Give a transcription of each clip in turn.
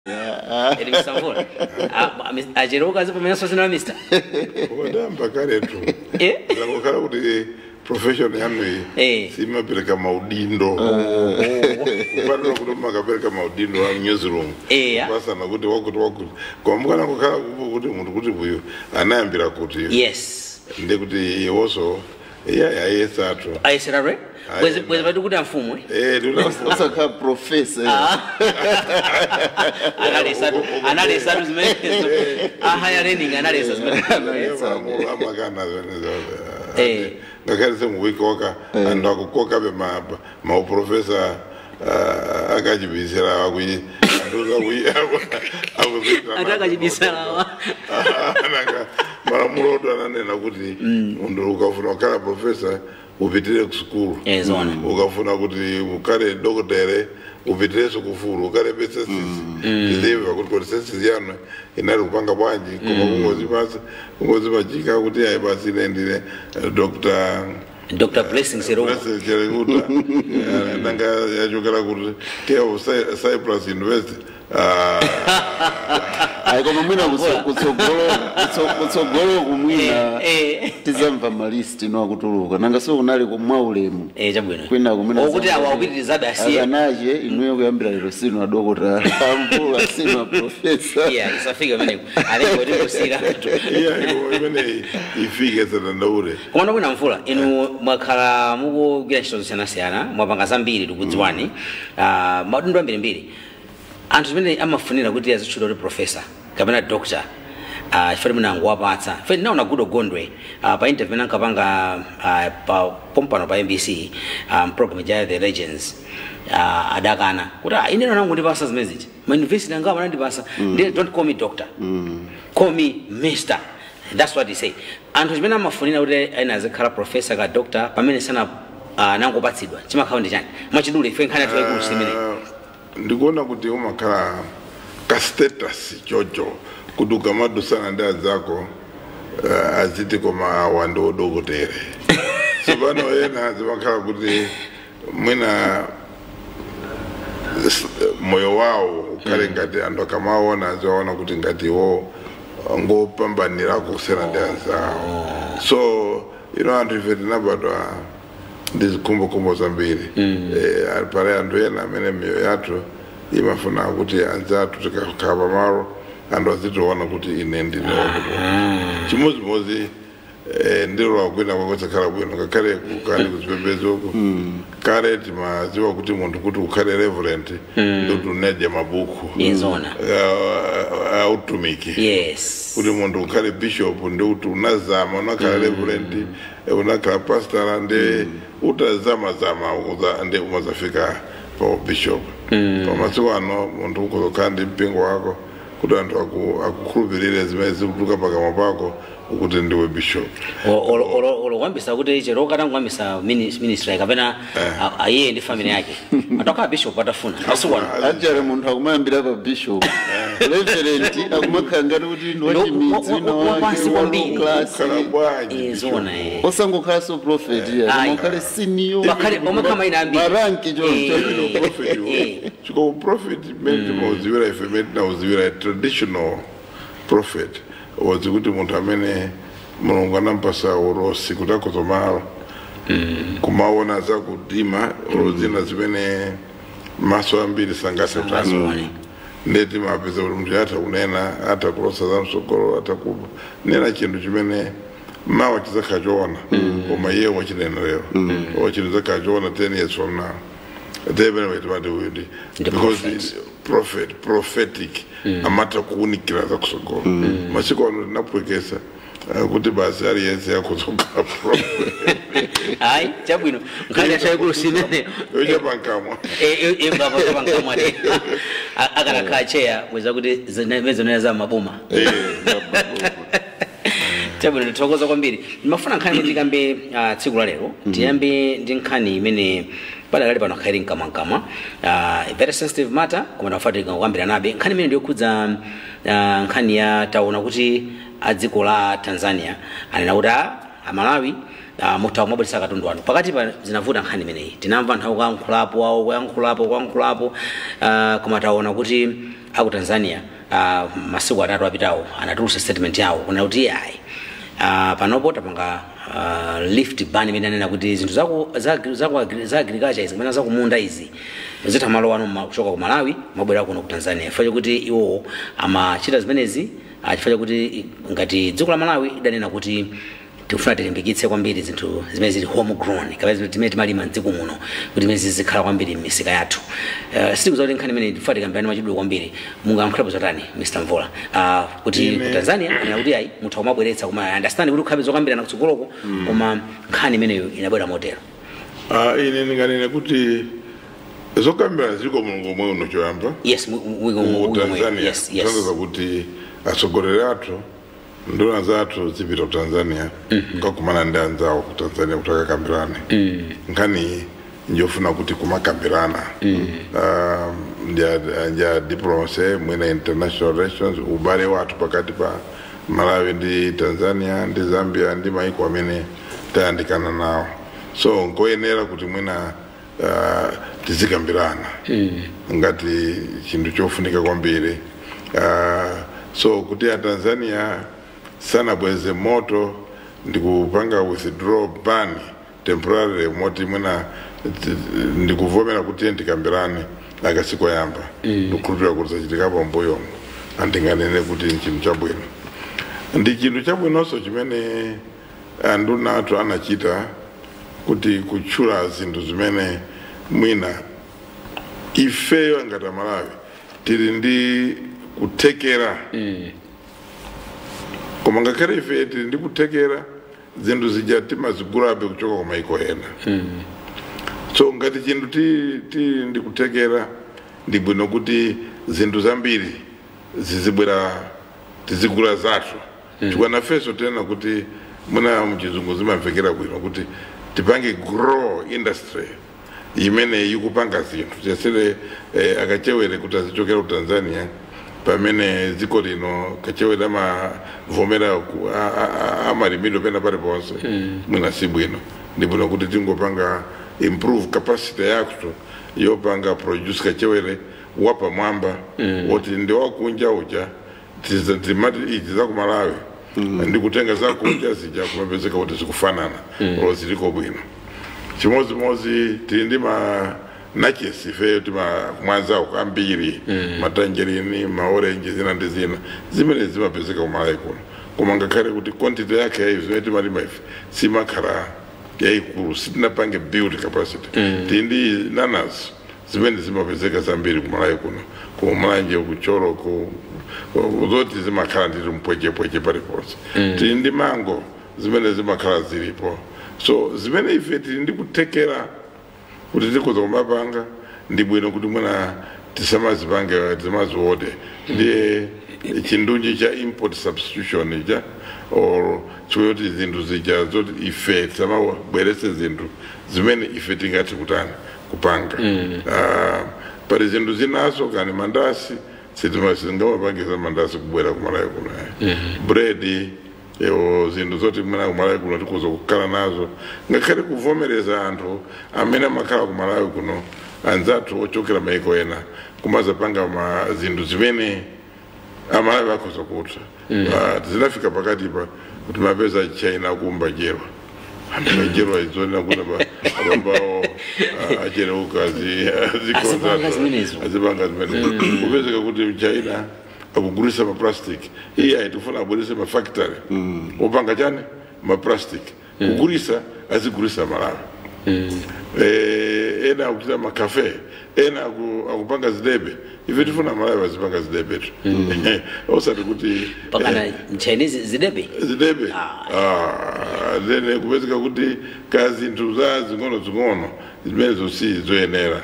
Edi Mr. Mvula. Acheruka zipomenenso zina la Mr. Ukadamba kaletu. Eh? Zakukhala kuti profession yanu iyi simapereka maudindo, kufanira kuti makapereka maudindo a newsroom pasana kuti wakuti wakuti, koma mukana kukhala kuti munthu kuti uyu anayambira kuti ndekuti iwonso iya yayesatu. Ayeserarwe bwezi bwezi pati kuti amfumu, eh? Eh, Osakhala professor. Analesatu, analesatu zimenezo. A higher learning analesa zimenezo. Amakana ngakhale semuwikoka anthu akukokabe mauprofesa akachibisira. Anthu akachibisalawa. Nanga malamulo oto ananena kuti munthu ukafuna kukhala profesa upitire ku sukulu. Eh, zona. Ukafuna kuti ukhale dokotere upitirenso kufulu, ukhale thesis, tizimva kuti kodi thesis yanu inali kupanga bwanji. Koma kungozipasa, kungozipachika kuti ayi basi, ine ndine Dr. Dr. Blessing Serunga. Blessing Serunga, nanga yachokera kuti care of Cyprus University. Ah, Ayi, koma mwina kutsogolo kumwina tizamva ma list no akutuluka, nanga so kunali kumwaulemu. Eh, chabwino. Kwina kumene Okuti awa akupitirizabe asiye. Akanache inuyo kuyambira lero sinu adokota Amvula, sinu profesa. Yeah, isafike pamenepo alengo tikusira. Iya, imene ifike satandaure. Komano kwina Mvula, inu mwakhala mukugwira ntchito zosiyanasiyana, mwapanga zambiri, tikudziwani. Ah, maudindo ambirimbiri. Anthu zimene amafunira kuti azitchula kuti professor kapena doctor, chifukwa munangowapatsa fe. Ndinaona Goodall Gondwe pa interview nankapanga pa pompano pa MBC, program ija The Legends, adakana kuti, "Ah, ine nangondipasa zimene zija ma university angapo anandipasa. Ndi don't call me doctor, call me mister." That's what he say. Anthu chimene amafunira kuti ena azikhala professor ka doctor pamene sana nangopatsidwa chimakhala ndi chani? Mwachidule, ife nkhani yathu yaikulu simene. Ndikuona kuti umakhala ka status chocho kuti ukamadusana ndi adzako aziti koma awa ndi odokotere. Tsopano ena zimakhala kuti mwina moyo wawo ukhale ngati anthu akamaona aziwaona kuti ngati iwo ngopambanirako kusiyana ndi anzawo. So anthu ife tinabadwa ndi zikhumbokhumbo zambiri. Pale anthu ena amene miyoyo yathu imafuna kuti anzathu tikakhala pamalo anthu azitiona kuti ine ndine wakuti chimodzimodzi. Ndilo kwina kwakosakhala bwino ngakhale kukali kuzipembedzo uku. Kale timadziwa kuti munthu kuti ukhale reverend ndikuti unadya mabuku Yezona. Autumiki. Kuti munthu ukhale bishop ndikuti unazama, unakhala reverend, unakhala pastor, ndi utazamazama ndi umazafika pa bishop. Pa masiku ano munthu ukuzokhala ndi mpingo wako kuti anthu akukhulupirire zimene zikutuluka pakamwa pako ukuti ndiwe bishop. Olo kuti chero katangwambisa ministry kapena iye ndi family yake atakhala bishop atafuna masiku ano. Ajale munthu akumayambira pa bishop, reverend, akumakhala ngati kuti ndi wachimidzi wina Wapansi wake kwambiri. class. Khala bwanji? Eh, zona, eh. Osangokhalanso prophet ya Ayi. koma ukhale senior. Pakhale mayina ambiri. Ma rank choncho. Prophet, chiko prophet mmene timauziwira ife, mmene tinauziwira traditional prophet was kuti munthu amene Mulungu anampasa ulosi kuti akozomala kumaona zakudima zina zimene maso ambiri sangathe Sangazione. Ndeti mapeza kuti munthu atha kunena, atha kulosa za msogolo, atha kunena chinthu chimene mawa chizakhala choona, koma iye wachinena lero or chinthu chizakhala choona 10 years from now. Then timati uyu ndi Ndi because prophet. Prophet, prophetic, amatha kuwunikira zakusogolo. Masiku ano tinapwekesa kuti basi aliyense akuzokhala prophet. Ayi, chabwino, nkhani yathu simene. Yochapankamwa. Pankamwati akanakhala cheya mweza kuti zimene za maboma. Chabwino, ndithokoza kwambiri. Ndimafuna nkhani imene tikambe tsiku la lero, tiyambe ndi nkhani imene padakali pano khairi mkamwamkamwa, very sensitive matter, koma ndimafuna tikangokambira nabe nkhani imene ndiyokhudza nkhani ya taona kuti a dziko la Tanzania anena kuti Amalawi mutha kumabweretsa katundu wanu. Pakati pa zinavuta nkhani imeneyi, tinamva anthu akuyankhulapo awo kuyankhulapo kuyankhulapo, koma taona kuti aku Tanzania masiku 3 apitawo anatulutsa statement yawo kuna kuti ayi, panopo tapanga lift ban imene anena kuti zinthu za agriculture izi kapena zakumunda izi zitha malo ano kuchoka ku Malawi mabwera kuno ku Tanzania, chifukwa chakuti iwowo amachita zimenezi chifukwa chakuti ngati dziko la Malawi idanena kuti tikufuna tilimbikitse kwambiri zinthu zimene zili homegrown kapena zimene timalima mdziko muno kuti zimene zizikhala kwambiri m'misika yathu. Sitikudziwa kuti nkhani imene tifuna tikambirane mwachidule kwambiri, mungayankhulapo zotani Mr. Mvula, kuti ku Tanzania anena kuti ayi mutha kumabweretsa, koma I understand kuti kukhabe zokambirana kutsogoloko, koma nkhani imeneyo inabwera motero. Ine ndinganene kuti zokambirana ziliko mulungu omwe uno choyamba. Yes, ku Tanzania. Yes, yes. Kutanthauza kuti atsogoleri athu, nduna zathu zipita ku Tanzania kukakumana ndi anzawo ku Tanzania kuti akakambirane. Nkhani njofuna kuti kumakambirana nja diplomacy, mwina international relations, ubale wathu pakati pa Malawi ndi Tanzania ndi Zambia ndi maiko amene tayandikana nawo. So nkoyenera kuti mwina tizikambirana ngati chinthu chofunika kwambiri. So kuti a Tanzania sanabweze moto ndikupanga withdraw ban temporarily, moti mwina ndikuvomera kuti tikambirane akasikoyamba, ndikukhulupirira kuti zachitikapo mbuyomo, andinganene kuti nchinthu chabwino. Ndi chinthu chabwinonso chimene anduna athu anachita kuti kutchula zinthu zimene mwina ifeyo ngati Amalawi tili ndi kuthekera, koma ngakhale ife tili ndi kuthekera, zinthu zija timazigulabe kuchoka ku maiko ena. So ngati chinthu tili ndi kuthekera, ndi bwino kuti zinthu zambiri zizibwera tizigula zathu, chifukwa nafenso tinena kuti muna mchizungu zimamvekera bwino kuti tipange grow industry imene ikupanga zinthu chesere akachewere kuti azichokera ku Tanzania, pamene dziko lino kachewere amavomera amalimidwe pena paliponse, mwina si bwino. Ndi bwino kuti tingopanga improve capacity yathu yopanga produce kachewere wapamwamba, woti ndi wakunja uja timati izi za ku Malawi ndikutenga zakunja zija kumapezeka kuti zikufanana olo ziliko bwino. Chimodzimodzi tili ndi ma nachesi ifeyo tima kumwanzawo ambiri, matangerine, maorenji, zina ndi zina zimene zimapezeka kumalawi kuno, koma ngakhale kuti quantity yake yayi zimene timalima ife simakhala yayikulu, sitinapange build capacity. Tili ndi nanas zimene zimapezeka zambiri kumalawi kuno, kumulanje, kuchoro, zoti zimakhala nditi mpwechepweche paliponse. Tili ndi mango zimene zimakhala zilipo. So zimene ife tili ndi kuthekera kuti tikhoza kumapanga, ndi bwino kuti mwina tisamazipange, tisamaziode. Ndiye chindunji cha import substitution ija or chikuti zinthu zija zoti ife tisamabweretse zinthu zimene ife tingathe kutani kupanga. Pali zinthu zinaso kani mandasi, sitingamapangiza mandasi kubwera kumalawi kuno, bread, ewo zinthu zoti mwina kumalawi kuno tikhoza kukhala nazo, ngakhale kuvomereza anthu amene amakhala kumalawi kuno, anzathu ochokera maiko ena, kumazapanga ma zinthu zimene amalawi akhoza kutha. Zinafika pakati pa kuti mapeza China kumba jerwa, anthu ajerwa izonena kuti abambawo achereuka. Azipanga zimenezo. Azipanga zimenezo, kupezeka kuti China akugulisa maplastic. Iye aitifuna abwerese mafactory opanga chani maplastic, kugulisa, azigulisa Malawi. Ena akuchita makafe, ena akupanga zidebe. Ife tifuna Malawi azipanga zidebe tu, osati kuti pakana Chinese zidebe. Zidebe. Then kupezeka kuti ka zinthu za zing'ono zing'ono zimenezo si zoyenera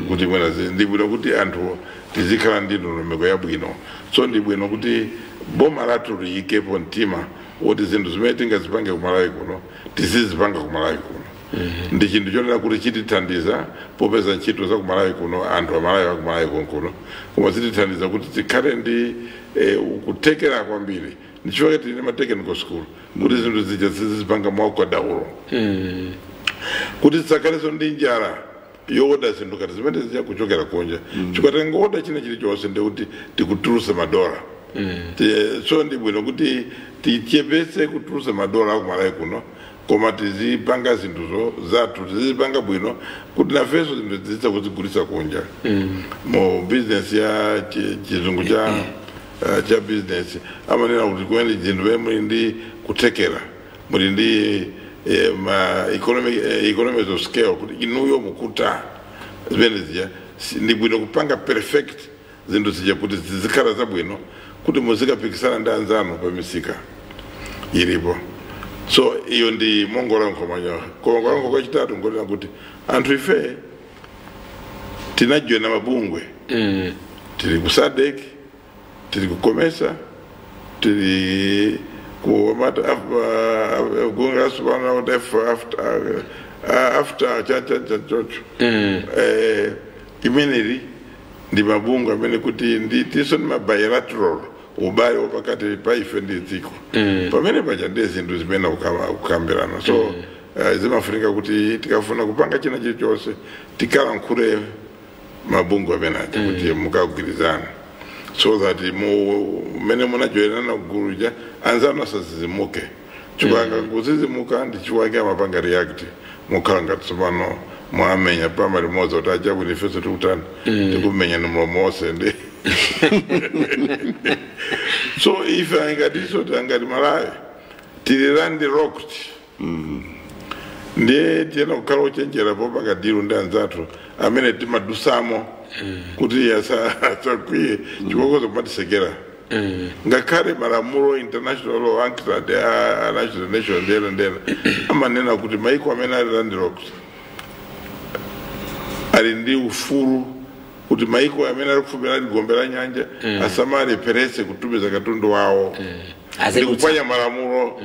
kuti mwina ndi bwino kuti anthu tizikhala ndi ndondomeko yabwino. So ndi bwino kuti boma lathu liyikepo mtima woti zinthu zimene tingazipange kumalawi kuno tizizipanga kumalawi kuno. Ndi chinthu chonena kuti chitithandiza popeza ntchito za kumalawi kuno, anthu amalawi akumalawi konkuno, koma zitithandiza kuti tikhale ndi kuthekera kwambiri. Ndichifukwa tili ma technical school kuti zinthu zija zizipanga mwaukadaulo, kuti tisakhalenso ndi njala yoda zinthu ngati zimene zija kuchokera kunja, chifukwa tingoda china chilichonse ndikuti tikutulusa madola. So ndi bwino kuti tichepetse kutulusa madola akumalawi kuno, koma tizipanga zinthuzo zathu, tizipanga bwino kuti nafenso zinthu zizitha kuzigulitsa kunja. Mu business ya chizungu cha business amanena kuti kumene zinthu pamene muli ndi kuthekera, muli ndi ma economies of scale, kuti inuyo mukuta zimene zija, ndi bwino kupanga perfect zinthu zija kuti zizikhala zabwino kuti muzikapikisana ndi anzanu pa misika ilipo. So iyo ndi mongola nkhomanyo. Koma kwalankhula kwachitatu ngonena kuti anthu ife tinajoina mabungwe. Tili ku SADC, tili ku COMESA, tili ku bungwe lasopano kuti after cha chocho. Imeneli ndi mabungwe amene kuti ndi tiso ndi ma bilateral, ubale wapakati pa ife ndi dziko. Pamene paja ndiye zinthu zimene kukambirana. So zimafunika kuti tikafuna kupanga china chilichonse tikalankhule mabungwe amene aja kuti mukagwirizana, so that mu mmene munajoyerana guluja anzanu asazizimuke, chifukwa kuzizimuka ndi chifukwa amapanga react, mukhala ngati tsopano mwamenya pama limodzi kuti achabwino, ifenso tikutani, tikumenya ni mlomo wonse. Ndi so ife angatiso angati Malawi tili landlocked, ndiye tiyena kukhala ochenjera popanga deal ndi anzathu amene timadusamo kuti asakwiye, chikokozo kumatisekera. Ngakhale malamulo, international law, UNCTAD, a national nation ndena ndena amanena kuti maiko amene ali landlocked ali ndi ufulu kuti maiko amene ali kufupi ali gombe la nyanja asamalepherese kutumiza katundu wawo. Azidutsa. Ndikuphwanya malamulo.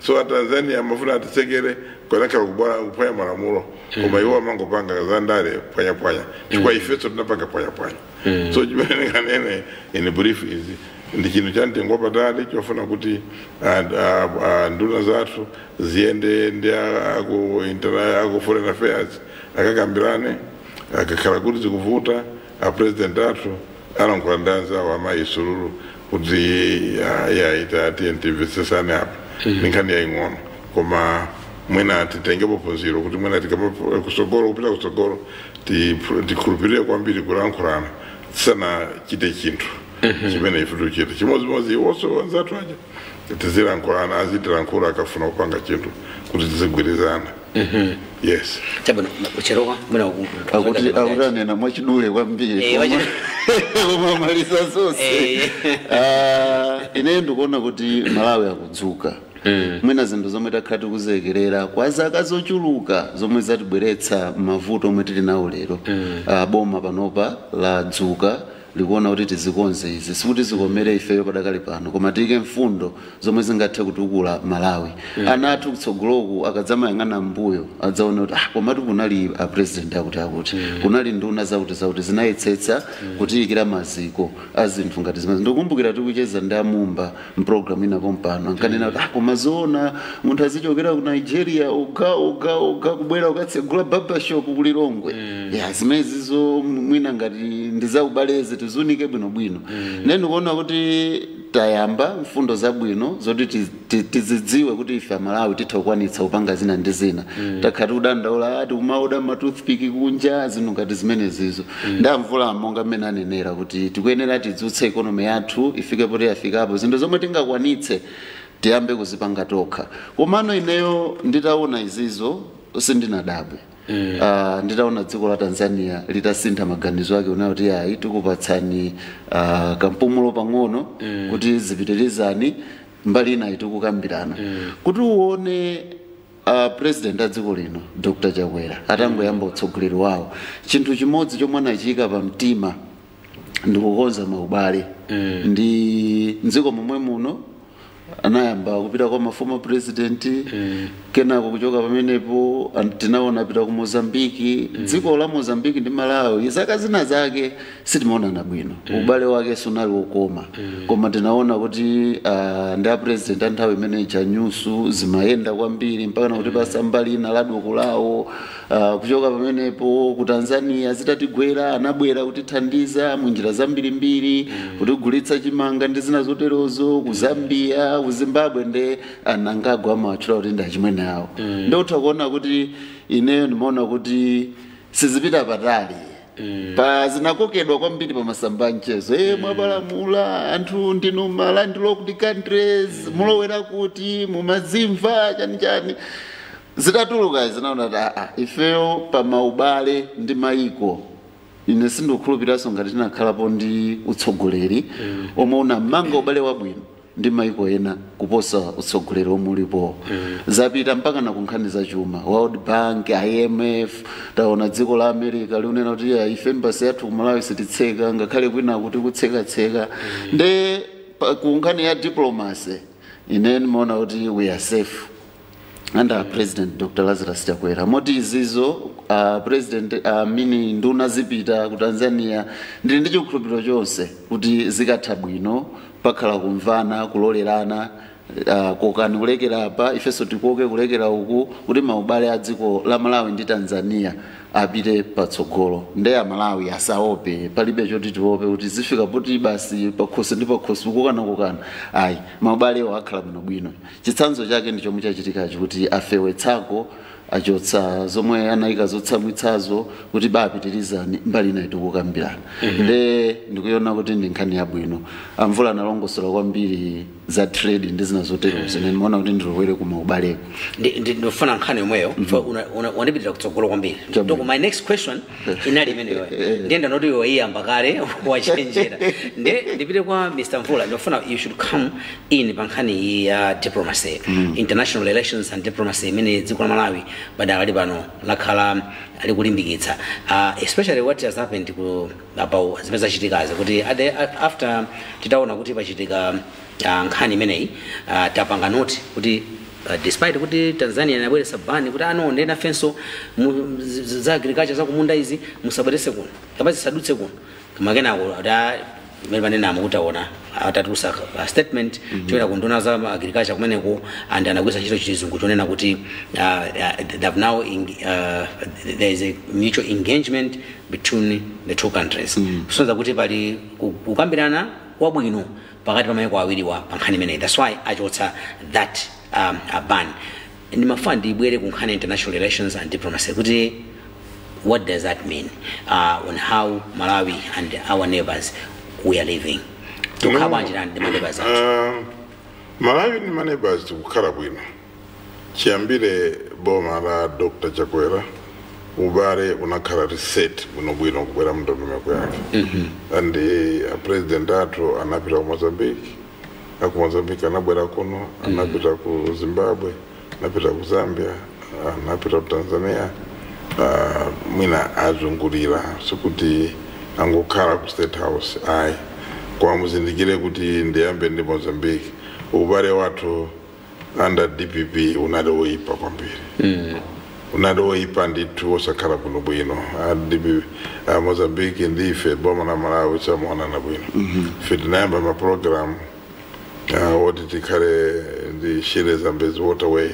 So aTanzania amafuna atisekere kwanakhala kuphwanya malamulo, koma iwo amangopanga zandale phwanyaphwanya, chifukwa ifenso tinapanga phwanyaphwanya. So chimene ndinganene in brief is ndi chinthu cha mtengo wapatali chofuna kuti nduna zathu ziyende ndi aku foreign affairs akakambirane. Akakhala kuti zikuvuta, a president athu alankhula ndi anzawo amayi Suluhu kuti ya ita tiye timvetsesane apa, ndi nkhani yaying'ono, koma mwina titengepo phunziro kuti mwina tikama kusogolo, kupita kusogolo, tikhulupirire kwambiri kulankhulana tisanachite chinthu chimene ife tikuchita. Chimodzimodzi iwonso anzathu aja tizilankhulana, azitilankhula akafuna kupanga chinthu kuti tizigwirizana. Yes. Chabwino, Cheroka, mwina Akuti anena mwachidule kwambiri, Eh, koma maliza zonse. Ineyo ndikuona kuti Malawi akudzuka. Mwina zinthu zomwe takhala tikuzekerera kwa zaka zochuluka zomwe zatibweretsa mavuto omwe tili nawo lero, boma panopa ladzuka, likuona kuti tizikonze izi. Sikuti zikomere ifeyo padakali pano, koma tiyike mfundo zomwe zingathe kutukula Malawi. Ana athu kutsogoloku akadzamayang'ana mbuyo adzaona kuti ah, komatu kunali a president akuti akuti, kunali nduna zakuti zakuti zinayetsetsa kutiyikira maziko a zinthu ngati zimene. Ndikukumbukira tikucheza ndi amumba mpulogalamu ina pompano, ankanena kuti ah, koma zoona munthu azichokera ku Nigeria uga uga uga kubwera ukatsegula barbershop ku Lilongwe? Ya zimenezizo mwina ngati ndi zaubalezi, tizunike bwinobwino. Ndiye ndikuona kuti tayamba mfundo zabwino zoti tizidziwe kuti ife Amalawi titha kukwanitsa kupanga zina ndi zina. Takhala tikudandaula ati kumaoda ma toothpick kunja, zinthu ngati zimenezizo. Ndamvula monga mmene anenera kuti tikuyenera tidzutse economy yathu ifike poti yafikapo, zinthu zomwe tingakwanitse tiyambe kuzipanga tokha. Komano ineyo nditaona izizo sindinadabwe. Nditaona dziko la Tanzania litasintha maganizo ake unayo kuti ayi, tikupatsani kampumulo pang'ono kuti zipitirizani mbali inayi tikukambirana, kuti uone president a dziko lino Dr Chakwera atangoyamba utsogoleri wawo, chinthu chimodzi chomwe anachiyika pamtima ndikukonza maubale ndi mdziko momwe muno. Anayamba kupita kwa maformer president, kenako kuchoka pamenepo tinaona apita ku Mozambiki. Dziko la Mozambiki ndi Malawi zaka zina zake sitimaonana bwino, ubale wake sunali wokoma, koma tinaona kuti ndi a president a nthawi imene Nyusi zimayenda kwambiri mpaka nakuti pasambali ina la doko lawo. Kuchoka pamenepo ku Tanzania zitatigwera anabwera kutithandiza munjira zambirimbiri, kutigulitsa chimanga ndi zina zoterozo. Ku Zambia, ku Zimbabwe nde anangagwa amawatchula kuti ndi achimwene awo. Ndotha kuona kuti ineyo ndimaona kuti sizipita patali pa zinakokedwa kwambiri pa masamba mchezo, mwapalamula anthu ndinu ma landlocked countries, mulowera kuti mumazimva chani chani. Zitatuluka zinaona kuti aa, ifeyo pa maubale ndi maiko, ine sindikukhulupiriranso ngati tinakhalapo ndi utsogoleri omwe unamanga ubale wabwino ndi maiko ena kuposa utsogoleri omwe ulipo. Zapita mpaka na kunkhani za chuma, World Bank, IMF. Taona dziko la America likunena kuti "Ya, ife embassy yathu ku Malawi sititseka ngakhale kwina kuti kutsekatseka." Nde ku nkhani ya diplomacy ine ndimaona kuti we are safe under President Dr Lazarus Chakwera, moti izizo president mini nduna zipita ku Tanzania, ndili ndi chikhulupiriro chonse kuti zikatha bwino, pakhala kumvana, kulolerana, kokani kulekera apa, ifenso tikoke kulekera uku, kuti maubale a dziko la Malawi ndi Tanzania apite patsogolo. Nde Amalawi asaope, palibe choti tiope kuti zifika poti basi pakhosi ndi pakhosi kukokana kokana, ayi, maubalewo akhala bwinobwino. Chitsanzo chake ndi chomwe chachitikachi, kuti afewetsako, achotsa zomwe anayika zotsamwitsazo, kuti bapitirizani mbali inayi tikukambirana. Nde ndikuiona kuti ndi nkhani yabwino. Amvula analongosola kwambiri za trade ndi zina zoterozo, ine ndimaona kuti ndilowere kumaubaleko. Ndifuna nkhani yomweyo, wandipitira kutsogolo kwambiri. Chabwino. Doko, my next question inali imeneyo, ndiye ndanoti iwe iyamba kale, wachenjera. Ndiye ndipite kwa Mr Mvula. Ndifuna you should come in pa nkhani iyi ya diplomacy, international relations and diplomacy imene dziko la Malawi padakali pano lakhala likulimbikitsa, especially what has happened ku about zimene zachitikazi, kuti after titaona kuti pachitika nkhani imeneyi, tapanga note kuti despite kuti Tanzania inabweretsa ban kuti ano ndi nafenso za agriculture zakumunda izi musabweretse kuno kapena zisadutse kuno, koma kenako imene panenamo kuti aona atatulutsa a statement choyera ku nduna za agriculture kumeneko, and anagwiritsa ntchito chizungu chonena kuti they have now there is a mutual engagement between the two countries, kusonyeza kuti pali kukambirana kwabwino pakati pa mayiko awiriwa pa nkhani imeneyi. That's why achotsa that ban. Ndimafuna ndibwere ku nkhani ya international relations and diplomacy, kuti what does that mean on how Malawi and our neighbors we are living? Tikukhala bwanji ndi ma neighbors athu? Malawi ndi maneighbors tikukhala bwino. Chiyambire boma la Dr Chakwera ubale unakhala reset bwinobwino kubwera mndondomeko yake, and president athu anapita ku Mozambique, aku Mozambique anabwera kuno, anapita ku Zimbabwe, anapita ku Zambia, anapita ku Tanzania. Mwina azungulira, sikuti angokhala ku State House, ayi. Koma muzindikire kuti ndiyambe ndi Mozambique, ubale wathu under DPP unali woyipa kwambiri, unali woyipa ndithu, wosakhala bwinobwino. A DPP, a Mozambique ndi ife boma la Malawi samaonana bwino. Ife tinayamba mapulogalamu woti tikhale ndi Shire Zambezi Waterway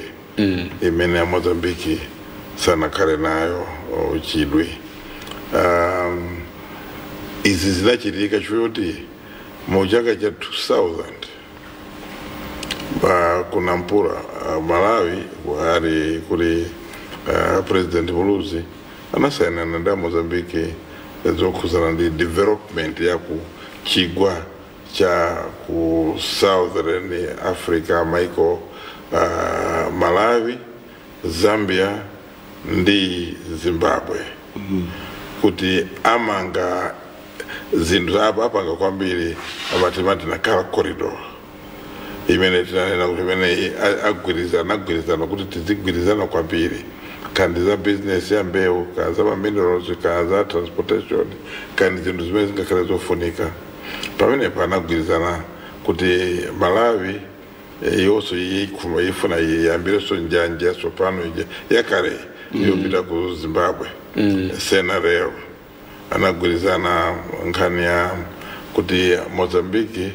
imene ya Mozambique sanakhale nayo chidwi. Izi zinachitika choti mu chaka cha 2000 ku Nampula, Malawi ali kuli President Muluzi anasayinana ndi Mozambique zokhuzana ndi development ya ku chigwa cha ku Southern Africa, maiko Malawi, Zambia ndi Zimbabwe, kuti amanga zinthu apa, apanga kwambiri amati Nacala Corridor, imene tinanena kuti imene agwirizana, agwirizana kuti tizigwirizana kwambiri, kandi za business ya mbewu, kandi za maminerals, kandi za transportation, kandi zinthu zimene zingakhale zofunika. Pamenepo anagwirizana kuti Malawi Yonso ifuna iyambireso njanji yatsopano ija yakale yopita ku Zimbabwe, Sena Rail. Anagwirizana nkhani ya kuti Mozambique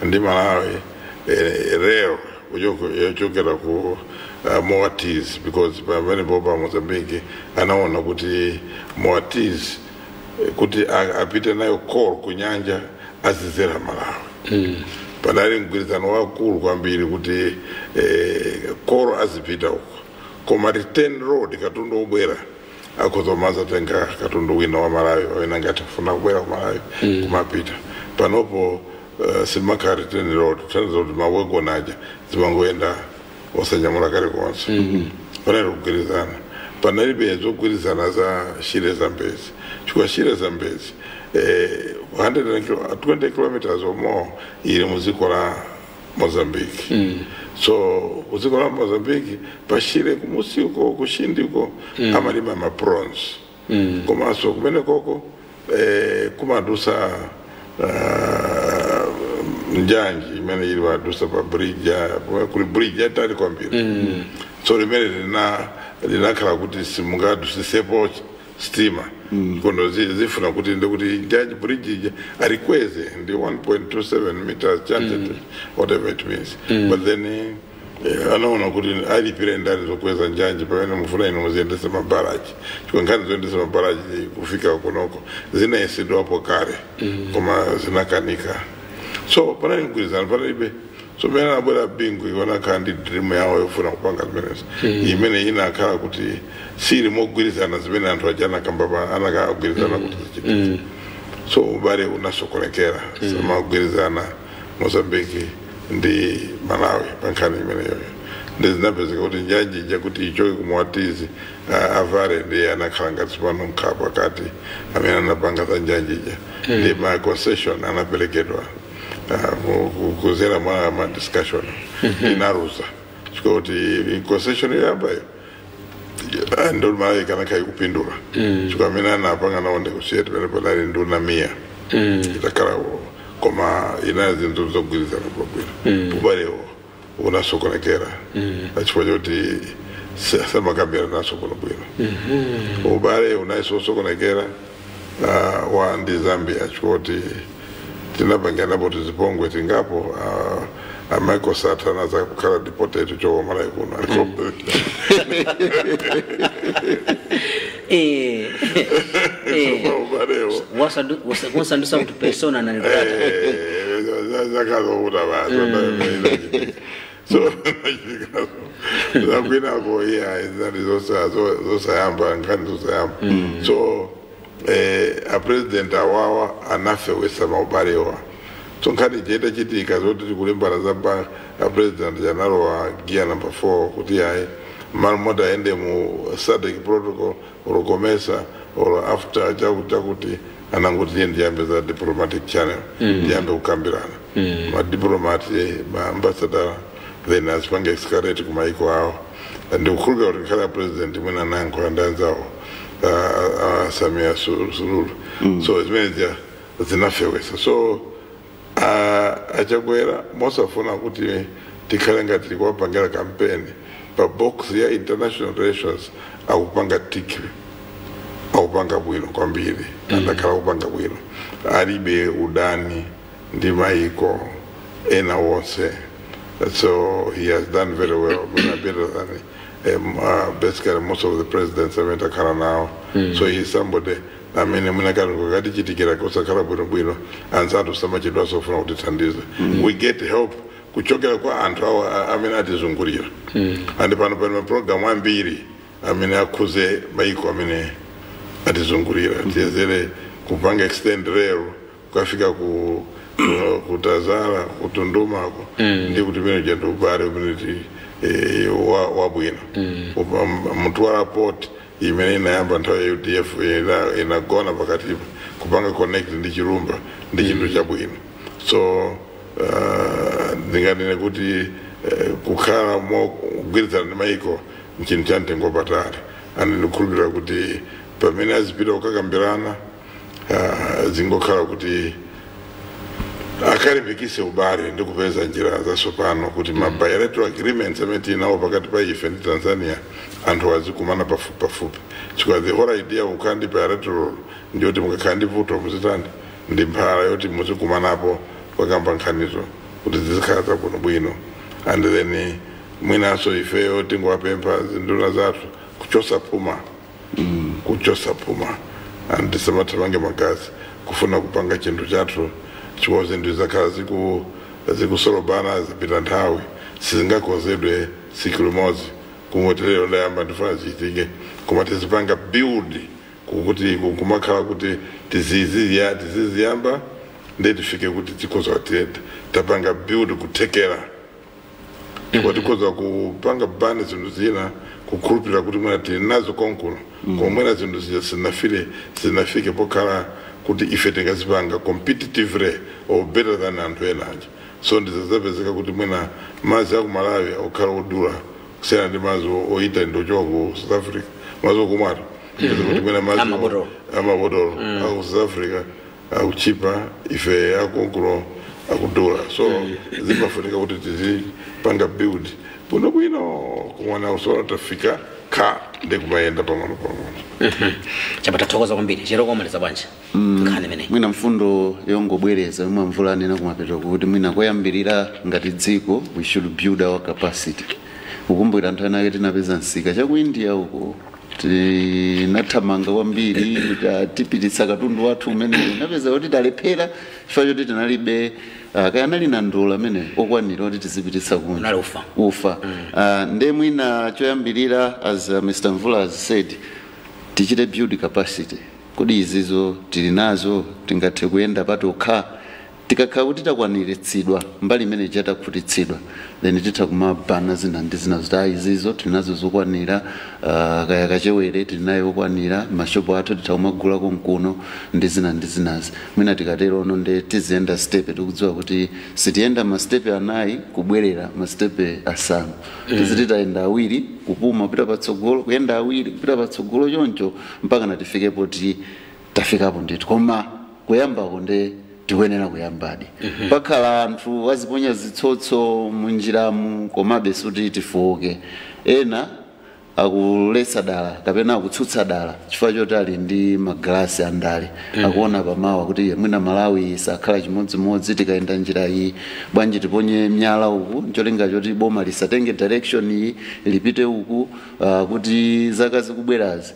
ndi Malawi, rail yochokera ku Moatize, because pamenepo pa Mozambique anaona kuti Moatize, kuti apite nayo coal kunyanja, azizera Malawi. Panali mgwirizano wakulu kwambiri kuti coal azipita uko, koma return road, katundu obwera, akhoza kumazatenga katundu wina wa Malawi wawina ngati kufuna kubwera ku Malawi kumapita. Panopo simakhala return road, tanza kuti mawagoni aja zimangoyenda osanyamula kalikonse. Panali kugwirizana. Panalibe zogwirizana za Shire Zambezi, chifukwa Shire Zambezi, 120 kilometers or more ili muziko la Mozambique. So kuziko la Mozambique, pashire kumusi uko, kushindi uko, amalima ma prawns. Komanso kumene koko kumadusa njanji imene ili wadusa pa bridge kuli bridge yatali kwambiri. So limene linakhala kuti simungadusisepo stima kono zifuna kuti ndikuti njanji bridge ija alikweze ndi 1.27 meters chanted, whatever it means. But then anaona kuti alipire ndani zokweza njanji pamene mufuna inu muziyendese mabaraji? Chifukwa nkhani zoyendesa mabaraji kufika kunoko zinayesedwapo kale, koma zinakanika. So panali mgwirizano? Panalibe. So pamene anabwera Bingu, iwonakhala ndi dream yawo yofuna kupanga zimenezo, imene inakhala kuti sili mogwirizana zimene anthu aja anakamba anakagwirizana kuti zichitike. So ubale unasokonekera, samagwirizana Mozambique ndi Malawi pankhani imeneyoyo. Ndi zinapezeka kuti njanji ija kuti ichoke ku Moatize, avale ndi anakhala ngati pano mkhala pakati amene anapanga za njanji ija, ndi ma concession anaperekedwa kuzera mwa ma discussion. Inaruza chifukwa kuti concession yoyambayo ndo Malawi kanakhala ikupindula, chifukwa amene anapanga nawo ndikusiya timene panali nduna Miya itakhala. Koma inali zinthu zogwirizana bwino. Ubalewo unasokonekera chifukwa choti samakambira naso kuno bwino. Ubale unasokonekera wa ndi Zambia, chifukwa kuti tinapanganapo tizipongwe tingapo. Michael Sata anaza kukhala deported choka Malawi kuno aliko. Ubalewo Wasandusa kuti persona non grata. Zakazokuta baso. So zakwinako iya zinali zosayamba, nkhani zosayamba. So a president awawa anafewesa maubalewa. So nkhani cheta chitika zoti tikulimbana za a president janalowa gear number 4 kuti ayi, malo moti aende mu SADC protocol or COMESA or after chakuti chakuti, anangoti iye ndiyambe za diplomatic channel, ndiyambe kukambirana madiplomat, maambassador, then azipange escalate kumaiko awo. Ndikukhulupira kuti nkhala president mwene anayankhula ndi anzawo, Samia Suluhu. So zimene zija zinafewesa. So Achakwera, mosafuna kuti tikhale ngati tikuwapangira kampeni, pa box ya international relations akupanga tick, akupanga bwino kwambiri. Andakhala kupanga bwino, alibe udani ndi maiko ena wonse. So he has done very well, better than basically most of the presidents amene takhala nawo. So he is somebody amene mwinakati katichitikira kusakhala bwinobwino, anzathu samachedwanso kufuna kutithandiza. We get help kuchokera kwa anthu awo amene atizungulira. And pano pali mapulogalamu ambiri amene akhuze maiko amene atizungulira. Tiyezere kupanga extend rail kukafika ku Tazara, kutundumako, ndi kuti pene jendo ubale umene wabwino. Mtwara port imene inayamba nthawi ya UDF inagona pakatipa, kupanga connect ndi Chirumba ndi chinthu chabwino. So ndinganene kuti kukhala mogwirizana ndi maiko nchinthu cha mtengo wapatali, and ndikukhulupirira kuti pamene azipita kukakambirana, zingokhala kuti Akalimbikise ubale ndi kupeza njira zatsopano kuti ma bilateral agreements amene tinawo pakati pa ife ndi Tanzania, anthu azikumana pafupi pafupi, chifukwa the whole idea kukhala ndi bilateral ndiyoti mukakhala ndi vuto muzitani, ndi mphala yoti muzikumanapo kwakamba nkhanizo kuti zizikhala zabwinobwino. And then mwinanso ifeyo tingowapempha zinduna zathu kuchosa phuma, kuchosa phuma and tisamathamange magazi kufuna kupanga chinthu chathu, chifukwa zinthu zakhala zikusolobana, zapita nthawi, sizingakonzedwe tsiku limodzi kungoterero ndayamba ndifuna zichitike, koma tizipanga build kukuti kumakhala kuti tiziziyamba ndiye tifike kuti tikhoza kuti tapanga build kuthekera, chifukwa tikhoza kupanga ban zinthu zina kukhulupirira kuti mwina tili nazo konkuno, koma mwina zinthu zija sizinafike pokhala kuti ife tingazipanga competitively or better than anthu ena aja. So ndizazapezeka kuti mwina madzi aku Malawi akukhala odula kusiyana ndi madzi oita ndochoka ku South Africa, madzi okumwato kuti mwina madzi Amabotolo. Amabotolo aku South Africa akuchipa, ife akonkuno akudula. So zimafunika kuti tizipanga build bwinobwino kumwana usona tafika kha ndikumayenda pang'ono pang'ono. Chapa, tathokoza kwambiri. Chero komaliza bwanji nkhani imeneyi? Mwina mfundo yongobwereza yomwe Mvula anena kumapeto, kuti mwina koyambirira ngati dziko we should build our capacity. Kukumbukira anthu ena ake tinapeza msika chaku India uko, tinathamanga kwambiri kuti tipititsa katundu wathu umene unapeza kuti talephera chifukwa choti tinalibe kaya anali na ndola amene okwanira kuti tizipititsa kunja. Unali ufa. Ufa. Nde mwina choyambirira, as Mr Mvula has said, tichite build capacity. Kodi izizo tili nazo? Tingathe kuyenda patokha? Tikakhala kuti takwaniritsidwa mbali imene chatakhutitsidwa, then titha kumabana zina ndi zina zoti ayi, izizo tili nazo zokwanira, kaya kachewere tili naye okwanira, mashopo athu titha kumagulako mkuno ndi zina ndi zinazi. Mwina tikatero ono nde tiziyenda step, tikudziwa kuti sitiyenda mastepe 4 kubwerera mastepe 5, tiziti tayenda 2 kupuma kupita patsogolo, kuyenda 2 kupita patsogolo, choncho mpaka natifikepo ti tafikapo ndithu. Koma kuyambako nde tikuyenera kuyambadi. Pakhala anthu aziponya zitsotso munjiramu, komabe suti tifowoke. Ena akuletsa dala kapena akutsutsa dala chifukwa choti ali ndi magalasi andale, akuona pamawa kuti iye mwina Malawi sakhala chimodzimodzi tikayenda njira iyi, bwanji tiponye mnyala uku ncholinga choti boma lisatenge direction iyi lipite uku, kuti zaka zikubwerazi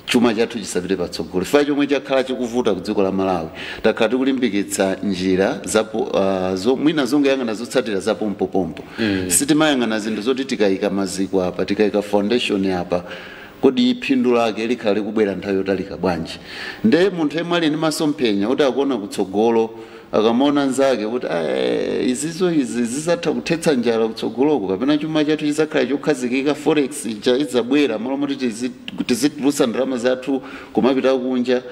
chuma chathu chisapite patsogolo. Chifukwa chomwe chakhala chikuvuta ku dziko la Malawi, takhala tikulimbikitsa njira zapo mwina zongoyang'ana zotsatira zapompopompo. Sitimayang'ana zinthu zoti tikayika maziko apa, tikayika foundation apa, kodi phindu lake likhala likubwera nthawi yotalika bwanji? Nde munthu yemwe ali ndi masomphenya kuti akuona kutsogolo, akamaona nzake kuti izizo izi zizatha kuthetsa njala kutsogoloko kapena chuma chathu chizakhala chokhazikika, forex ija idzabwera, malo moti tizitulutsa ndalama zathu kumapita kunja,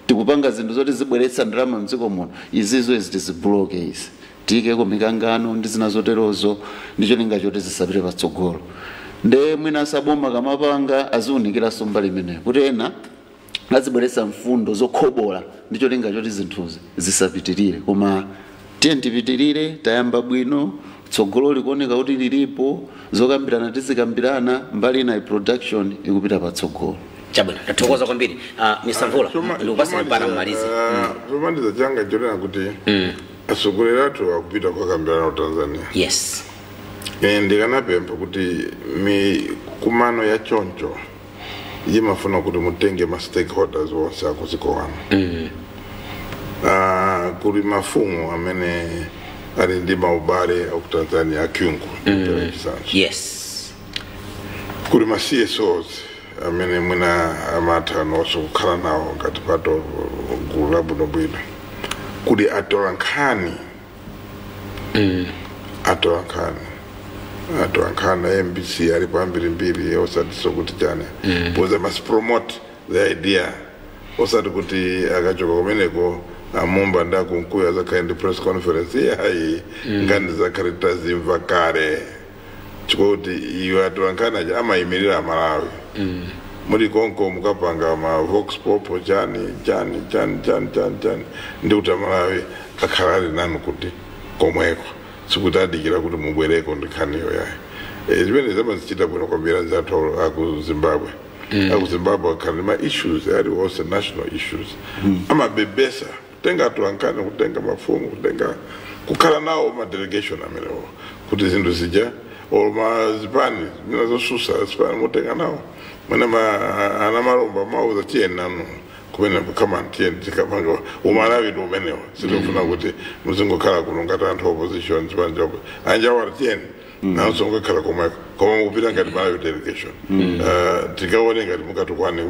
tikupanga zinthu zoti zibweretsa ndalama mdziko muno, izizo izi tizibloke, izi tiyikeko mikangano ndi zina zoterozo ndi cholinga choti zisapite patsogolo. Nde mwina asaboma kamapanga aziwunikiranso mbali imeneyo kuti ena azibweretsa mfundo zokhobola ndi cholinga choti zinthuzi zisapitirire, koma tiye tipitirire. Tayamba bwino, tsogolo likuoneka kuti lilipo, zokambirana tizikambirana, mbali ina production ikupita patsogolo. Chabwino, tathokoza kwambiri. Mr Mvula, ndikupasani mpata mmalize. Chomaliza changa chonena kuti atsogoleri athu akupita kukakambirana ku Tanzania. Ine ndikanapempha kuti mikumano ya choncho imafuna kuti mutenge ma stakeholders onse akuziko wanu. Kuli mafumu amene ali ndi maubale aku Tanzania, akyungu chitsanzo. Kuli ma CSOs amene mwina amatha nonso kukhala nawo ngati pato gulu labwinobwino. Kuli atolankhani, atolankhani MBC alipo ambirimbiri, osati sokuti chani, because they must promote the idea, osati kuti akachoka kumeneko amumba ndi akunkuyu azakhale ndi press conference, iyayi, nkhani zakhale tazimva kale, chikuti iwe atolankhani aja amayimirira Malawi. Muli konko mukapanga ma vox pop chani chani chani chani chani chani, ndi kuti Amalawi Akhala ali nanu kuti komweko, sikuti adikira kuti mubwereko ndikhaniyo yayi. Zimene zamazichita bwino kwambiri anzathu aku Zimbabwe. Aku Zimbabwe akhala ndi ma issues aliwonse, national issues, amabebesa kutenga atolankhani, kutenga mafumu, kutenga kukhala nawo ma delegation amenewo kuti zinthu zija or mazipani zimene zosusa zipani mutenga nawo mwene ana malomba mauza tiyeni nanu kumene kama tiyeni tikapanga umalawi ndi umenewo. Sitikufuna kuti muzingokhala kuno ngati anthu opposition, chipani cha anjawala, tiyeni nanso mukakhala komweko, koma mukupita ngati Malawi delegation. Tikaone ngati mukatukwane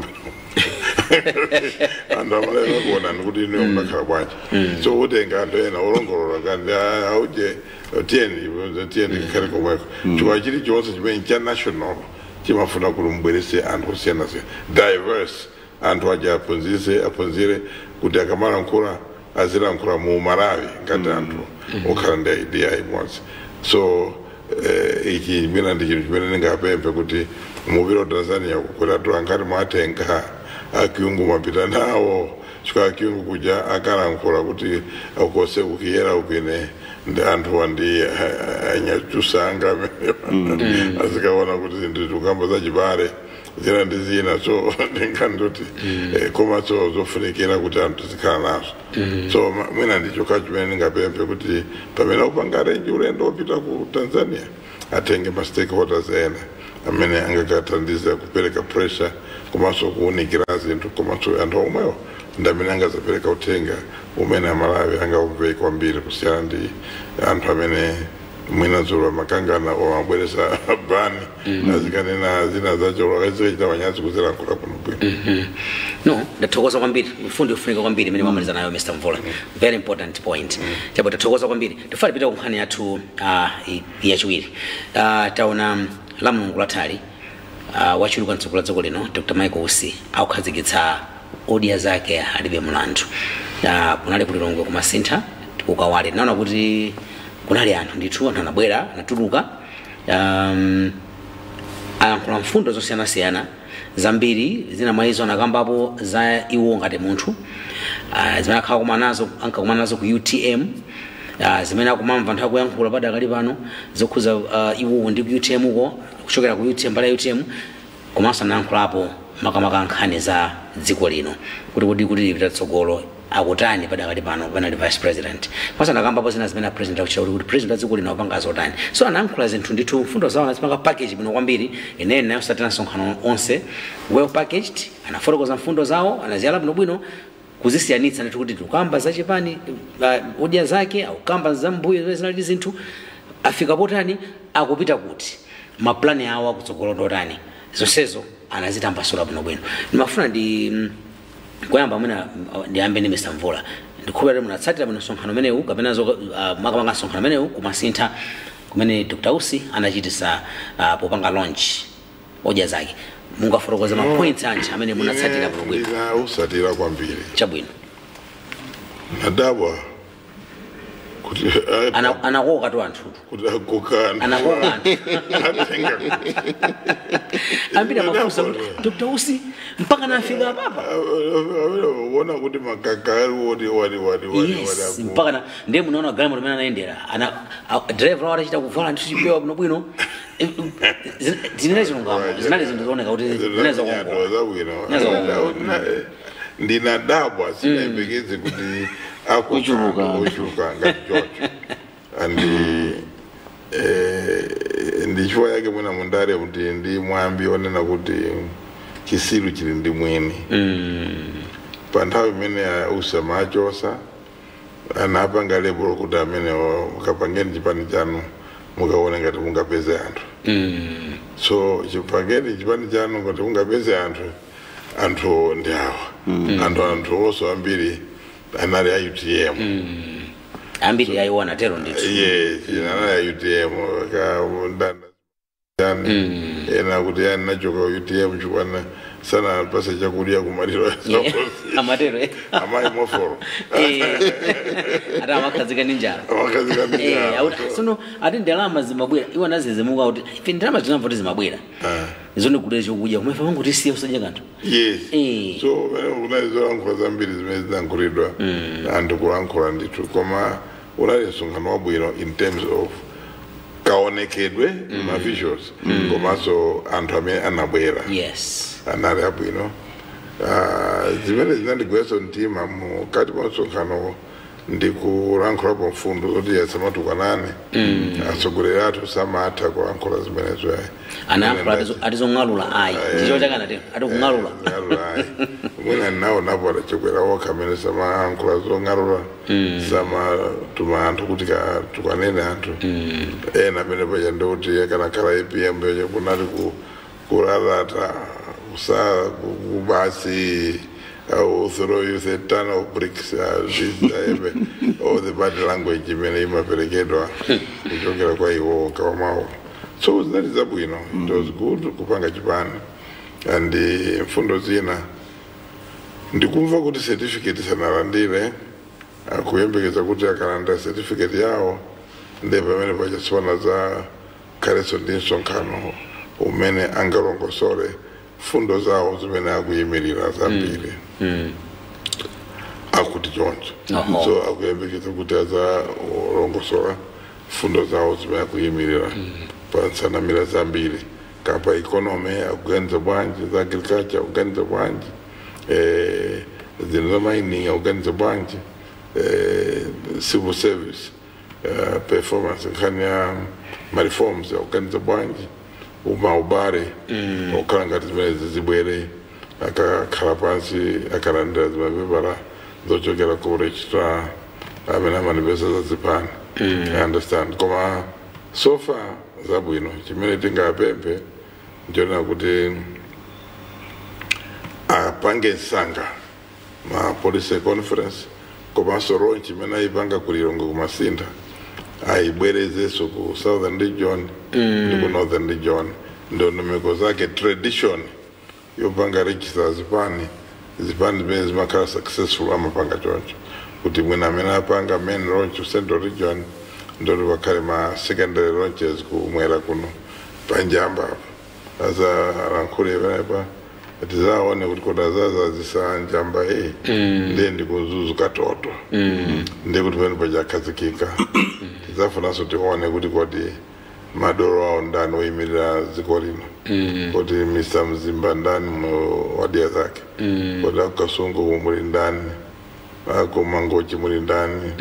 anthu amalawi akuonani kuti inu mukakhala bwanji. So utenga anthu ena olongolola kandi auje tiyeni tiyeni tikhale komweko, chifukwa chilichonse chimene cha national chimafuna kuti mubwerese anthu osiyanasiyana, diverse, anthu aja aphunzise, aphunzire kuti akamalankhula azilankhula mu Malawi ngati anthu okhala ndi idea imodzi. So ichi mwina ndi chinthu chimene ndingapemphe kuti mupita ku Tanzania kuti atolankhani mwatenga akyungu mapita nawo, chifukwa akyungu kuja akalankhula kuti ukose ukiyera ukine ndi anthu andi anyachusanga azikaona kuti zinthu tikukamba zachibale zina ndi zina. So ndinkhani koma so zofunikira kuti anthu zikhala nazo. So mwina ndicho chimene ndingapemphe kuti pamene upanga arrange ulendo wopita ku Tanzania atenge ma stakeholders ena amene angakathandize kupereka pressure komanso kuwunikira zinthu, komanso anthu omwewo ndi amene angazapereka uthenga umene Amalawi angaumve kwambiri kusiyana ndi anthu amene mwina dzulo makangana omabweresa bani azikanena zina zacho akazikachita manyazi kuzilankhula kuno bwino. No, ndathokoza kwambiri. Mfundo yofunika kwambiri imene mwamaliza nayo, Mr Mvula, very important point. Chabo, tathokoza kwambiri. Tifuna tipita ku nkhani yathu yachiwiri. Taona la Mulungu lathali wachiwiri kwa mtsogoleri wa dziko lino Dr Michael Usi akukhazikitsa Odya Zake Alibe Mulandu. Kunali kulilongwe kumasintha kukawale, naona kuti kunali anthu ndithu, anthu anabwera, anatuluka, ayankhula mfundo zosiyanasiyana zambiri. Zina mwa izo anakambapo za iwo ngati munthu, zimene akhala kumana nazo, ankakumana nazo ku UTM, zimene akumamva anthu akuyankhula padakali pano zokhuza iwowo ndi ku UTM uko, kuchokera ku UTM, mbali ya UTM. Komanso anayankhulapo makamaka nkhani za dziko lino kuti lipita tsogolo akutani padakali pano panali vice president. Komanso anakambapo zina zimene a president akuchita kuti president wa dziko lino apanga zotani. So anayankhula zinthu ndithu, mfundo zawo anazipanga package bwino kwambiri. Ineyo nayo satana msonkhano onse well packaged, anafotokoza mfundo zawo, anaziyala bwinobwino kuzisiyanitsa ndithu kuti tikukamba zachipani Odya Zake, akukamba za mbuyo zimene zinali zinthu, afika potani, akupita kuti, maplani awo akutsogolo ndotani, zonsezo anazitambasula bwinobwino. Ndimafuna ndi koyamba mwina ndiyambe ndi Mr Mvula. Ndikhulupirira kuti munatsatira bwino msonkhano umenewu kapena makamaka msonkhano umenewu kumasintha kumene Dr Usi anachitisa popanga launch Odya Zake. Mungafotokoze ma points anji amene munatsatira bwinobwino? Ndinausatira kwambiri. Chabwino. Nadabwa kuti Anakoka tu anthutu. Kuti akokana. Anakoka anthu. Atenga. Ambiri amafunsa kuti Dr Usi mpaka nafika papa. Uona kuti makaka ali woti wati wati wati. Yes, mpaka na ndiye munaona galimoto imene anayendera ana driver wawo atachita kuvala ndithu chipewa bwinobwino. Zinali chilungamo, zinali zinthu zooneka kuti zinali zokongola. Zabwino. Zinazokongola. Ndinadabwa, sinayembekeze kuti Ochuluka. Ochuluka ngati chocho. Andi ndi chifukwa yake mwina mundale kuti ndi mwambi onena kuti chisilu chili ndi mwini. Pa nthawi imene usama achosa anapanga label kuti amene mukapangeni chipani chanu mukaone ngati mungapeze anthu. So chipangeni chipani chanu ngati mungapeze anthu, anthu ndi awa, anthu onso ambiri anali a UTM. Ambiri ayiona tero ndithu. Yes, anali a UTM ka ndanda yani ena kuti yani nachoka UTM chikwana sana pase chakudya kumaliro. Amatero, eh. Amayi moforo. Ati amakhazika ndi njala. Amakhazika ndi njala. Auti sono ati ndalama zimabwera, iwo anazizimuka kuti ife ndalama zinamva kuti zimabwera. Zondigulira chokudya koma ife mangotisiya usadya kanthu. Yes. Eh. So pamene kunali zolankhula zambiri zimene zinankhulidwa, anthu kulankhula ndithu, koma unali msonkhano wabwino in terms of kaonekedwe, ma visuals, komanso anthu amene anabwera anali abwino. Zimene zinandigwiritsa mtima mukati mwa msonkhano ndi kulankhulapo mfundo zoti asamatukanane. Atsogoleri athu samatha kulankhula zimenezo ayi. Anayankhula atizong'alula ayi, ndicho chakanatero ati kung'alula. Ng'alula ayi. Mwina nawo napo adachokwera okha amene samayankhula zong'alula, samatuma anthu kuti tukanene anthu ena amene paja ndikuti akanakhala APM paja kunali kulalata kusa kubasi, I will throw you a ton of bricks, this, all the bad language imene imaperekedwa kuchokera kwa iwo kawamawo. So zinali zabwino, it was good kupanga chipani. And mfundo zina ndikumva kuti certificate sanalandire, akuyembekeza kuti akalandira certificate yawo ndi pamene pachasona za khaleso ndi msonkhano umene angalongosole fundo zawo zimene akuyimirira zambiri, akuti choncho. So akuyembekeza kuti azalongosola fundo zawo zimene akuyimirira pa nsanamira zambiri, kapa economy akuganiza bwanji, za agriculture akuganiza bwanji, zinthu za mining akuganiza bwanji, civil service performance, nkhani ya ma reforms akuganiza bwanji, umaubale okhala ngati zimene zibwere akakhala pansi, akalandira zimapepala zochokera ku registrar amene amanipesa za zipani. I understand, koma so far zabwino. Chimene tingapemphe nchonena kuti apange msanga ma policy conference, komanso launch imene ayipanga ku Lilongwe kumasintha ayibwerezenso ku southern region ndi ku northern region. Ndondomeko zake, tradition yopanga register zipani, zipani zimene zimakhala successful amapanga choncho, kuti mwina amene apanga main launch ku central region, ndoti pakhale ma secondary launches kumwera kuno panjamba apo azalankhule penepa, tizaone kuti kodi azazazisa njamba iyi ndiye ndikuzuzu katoto, ndiye kuti pene pajakhazikika. Tizafunanso tione kuti kodi madolo awo ndani oyimirira dziko lino, kuti Mr Mzimba ndani mu wadiya zake, kodi akukasungu muli ndani, akumangochi muli ndani,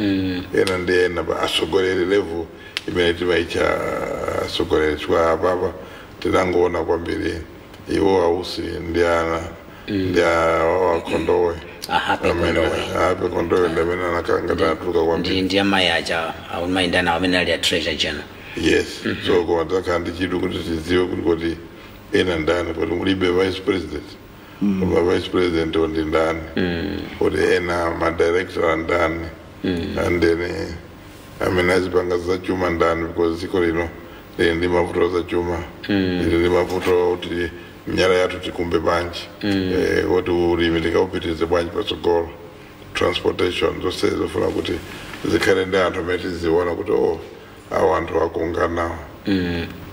ena ndi ena pa atsogoleri level imene timaitcha atsogoleri, chifukwa apapa tinangoona kwambiri iwo ausi ndi ana ndi awakondowe. Ahape Kondowe. Ahape Kondowe ndi amene anakhala ngati anatuluka kwambiri. Ndi amayi aja amayi ndani amene ali a treasurer general. Yes, so koma takhala ndi chidwi kuti tidziwe kuti ena ndani, kuti mulibe vice president, koma vice president ndi ndani, kuti ena madirector ndani, and then amene azipanga zachuma ndani, because dziko lino lili ndi mavuto zachuma, lili ndi mavuto kuti miyala yathu tikumbe bwanji, kuti ulimi tikaupitirize bwanji patsogolo, transportation, zonse zofuna kuti zikhale ndi anthu amene tiziona kuti oh, awo anthu akunganawo.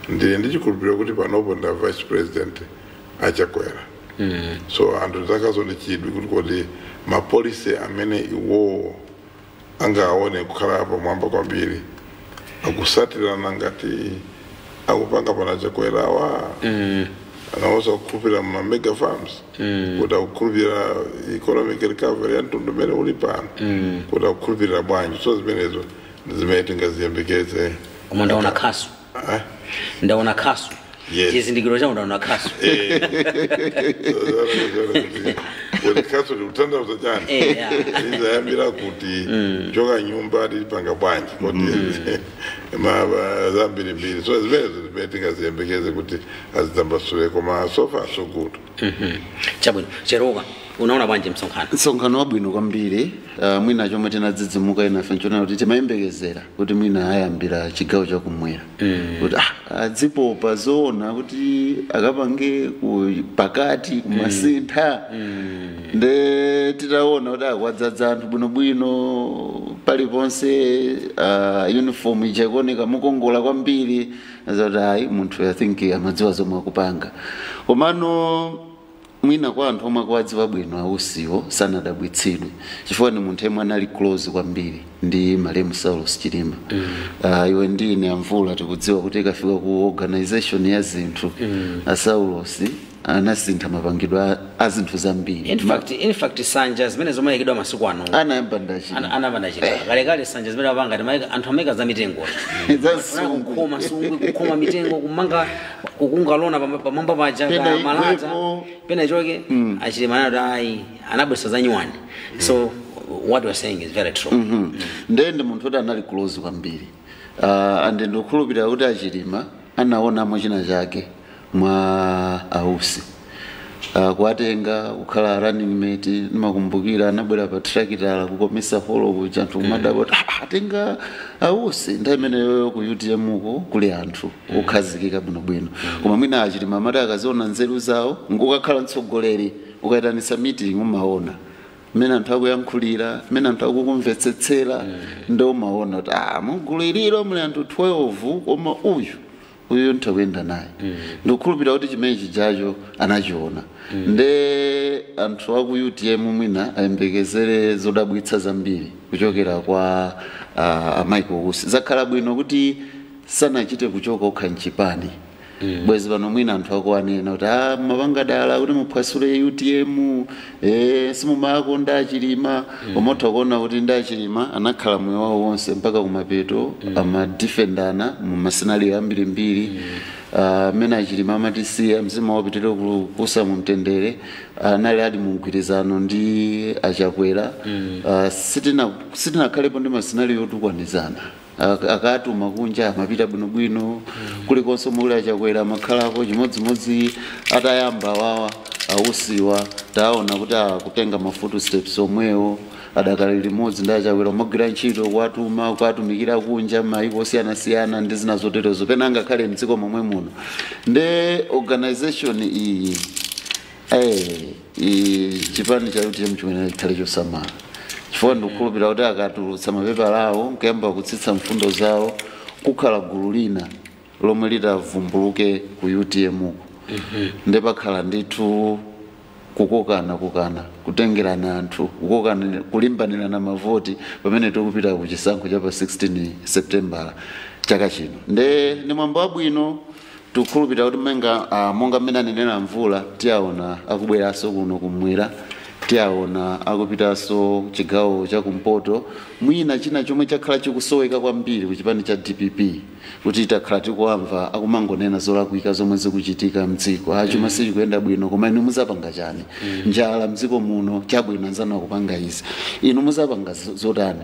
Ndili ndi chikhulupiriro kuti panopo nda vice president achakwera, so anthu takazo ndi chidwi kuti kodi ma policy amene iwowo angaone kukhala pamwamba kwambiri akusatirana ngati akupanga pana chakwerawa, anaweza kukhulupirira ma mega farms, kuti akukhulupirira economic recovery ya mtundu umene uli pano, kuti akukhulupirira bwanji. So zimenezo ndi zimene tingaziyembekeze. Koma ndaona khasu. Ah? Ndaona khasu. Yes. Chizindikiro chawo ndaona khasu. Kuti khasu likutanthauza chani? Yeah. Izayambira kuti choka nyumba tilipanga bwanji, kuti zambirimbiri. So zimenezo zimene tingaziyembekeze kuti azitambasule, koma so far so good. Chabwino. Cheruka, unaona bwanji msonkhano? Msonkhano wabwino kwambiri. Mwina chomwe tinadzidzimuka inafe nchonena kuti timayembekezera kuti mwina ayambira chigawo chakumwera, kuti adzipopa zoona kuti akapange ku pakati kumasintha, nde titaona kuti akwadzadza anthu bwinobwino. Paliponse uniform ija ikuoneka mukongola kwambiri, zoti ayi, munthu I think amadziwa zomwe akupanga. Komano mwina kwa anthu omwe akuwadziwa bwino ausiwo sanadabwitsidwe, chifukwa ni munthu yemwe anali close kwambiri ndi malemu Saulos Chilima. Iwe ndine amvula tikudziwa kuti ikafika ku organization ya zinthu, a Saulos anasintha mapangidwe a zinthu zambiri. In fact sanja zimene zomayikidwa masiku ano anayamba ndachita. Anapanda chita kalekale. Sanja zimene apanga anthu amayika za mitengo, Za sungwi. Kukhoma sungwi, kukhoma mitengo, kumanga, kukunga lona pamwamba paja Pena ka malata. igwepo. Pena ichoke. Achilima anati ayi, anabwesa za nyuwani. So what you are saying is very true. Ndiye munthu kuti anali close kwambiri, and ndikukhulupirira kuti achilima anaonamo china chake mwa ausi, kuwatenga kukhala running mate. Ndimakumbukira anabwera pa tractor kukomesa holo kuja, anthu kumadabwa kuti, "Ah, atenga ausi." Nthawi imeneyoyo ku UTM uko kuli anthu okhazikika bwinobwino, koma mwina achilima amati akaziona nzeru zawo, ngokakhala mtsogoleri, ukayitanisa meeting umaona mmene anthu akuyankhulira, mmene anthu akukumvetsetsera, ndi umaona kuti ah, mugulu ililo muli anthu 12, koma uyu ntha kuyenda naye. Ndikukhulupirira kuti chimene chijacho anachiona. Nde anthu aku UTM mwina ayembekezere zodabwitsa zambiri kuchokera kwa a Michael Usi. Zakhala bwino kuti sanachite kuchoka okha mchipani. Bwezi pano mwina anthu akuwanena kuti ah, mapanga dala kuti muphwasule UTM, simumakonda achilima. Koma utha kuona kuti ndi achilima anakhala moyo wawo wonse mpaka kumapeto, amadefendana mu ma scenario ambirimbiri. Amene achilima amatisiya, mzimu wapitire kusa mu mtendere, anali ali mu mgwirizano ndi achakwera. Sitinakhalepo ndi ma scenario otukwanizana. Akatuma kunja amapita bwinobwino, kulikonse muli achakwera amakhalako chimodzimodzi. Atayamba wawa ausiwa, taona kuti akutenga ma footsteps omwewo, adakali limodzi ndi achakwera, umagwira ntchito kuwatuma, kuwatumikira kunja maiko osiyanasiyana ndi zina zoterezo, pena angakhale mdziko momwe muno. Nde organization iyi, chipani cha UTM chimene chikhale chosamala, chifukwa ndikukhulupirira kuti akatulutsa mapepala awo nkuyamba kutsitsa mfundo zawo, kukhala gulu lina lomwe litavumbuluke ku UTM uko, nde pakhala ndithu kukokana kukana, kutengerana anthu, kukokana, kulimbanirana mavoti pamene tikupita ku chisankho cha pa 16 September chaka chino. Nde ndi mwambo wabwino. Tikukhulupirira kuti menga monga mmene anenera mvula, tiyaona akubweranso kuno kumwera, tiyaona akupitanso chigawo chakumpoto. Mwina china chomwe chakhala chikusoweka kwambiri ku chipani cha DPP, kuti takhala tikuwamva akumangonena zolakwika zomwe zikuchitika mdziko, achuma sichikuyenda bwino, koma inu muzapanga chani? Njala mdziko muno, chabwino anzanu akupanga izi, inu muzapanga zotani?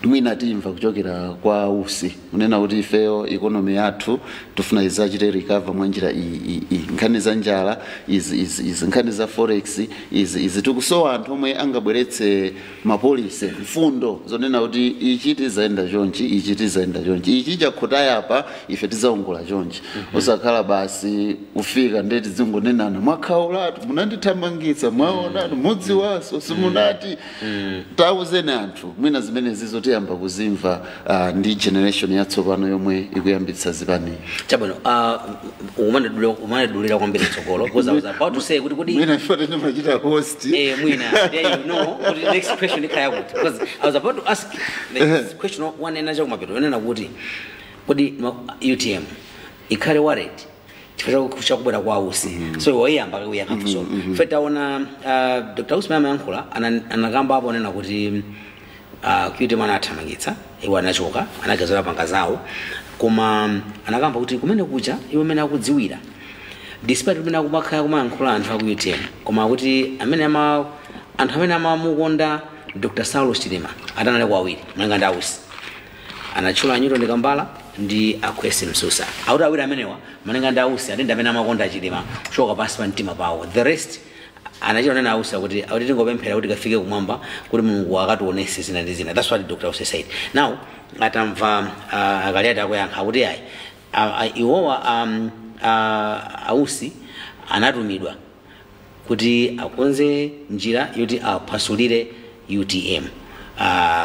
Mwina timva kuchokera kwa Usi kunena kuti ifeyo economy yathu tifuna izachite recover mwa njira iyi iyi iyi, nkhani za njala izi izi izi, nkhani za forex izi izi. Tikusowa anthu omwe angabweretse ma policy, mfundo zonena kuti ichi tizayenda chonchi, ichi tizayenda chonchi, ichi chakhota yapa, ife tizaongola chonchi. Osakhala basi kufika ndeti tizingonenana, mwakhaulatu, munandithamangitsa, mwaonatu, mudziwaso simunati tauzeni anthu. Mwina zimene zizo tiyamba kuzimva ndi generation yatsopano yomwe ikuyambitsa zipani. Chabwino, umanedulira kwambiri tsogolo, because I was about to say kuti kodi Mwina ife timachita host. Mwina there you know kuti next question ikhala yakuti, because I was about to ask the question wanena chakumapeto, yonena kuti kodi UTM ikhale worried chifukwa chakubwera kwa Usi. So waiyamba kuyankha funso. Fe taona Dr. Usi amayankhula, anakamba apo onena kuti UTM anathamangitsa iwo, anachoka, anagazira panga zawo, koma anakamba kuti kumene kuja iwo amene akudziwira, despite kumene akumakhala kumayankhula anthu aku UTM, koma kuti amene ama anthu amene amamukonda Dr. Saulos Chilima atanali awiri, malinga ndi Ausi, anatchula Newton Kambala ndi Akwesi Msusa. Akuti awiri amenewa, malinga ndi Ausi, ati ndi amene amakonda Chilima kuchoka pansi pa mtima pawo. The rest anachita nena Ausi akuti tingopemphera kuti kafike kumwamba kuti Mulungu akationese zina ndi zina. That's what Dr. Usi said. Now atamva akaliati akuyankha akuti ayi, iwowa Ausi anatumidwa kuti akonze njira yoti aphwasulire UTM.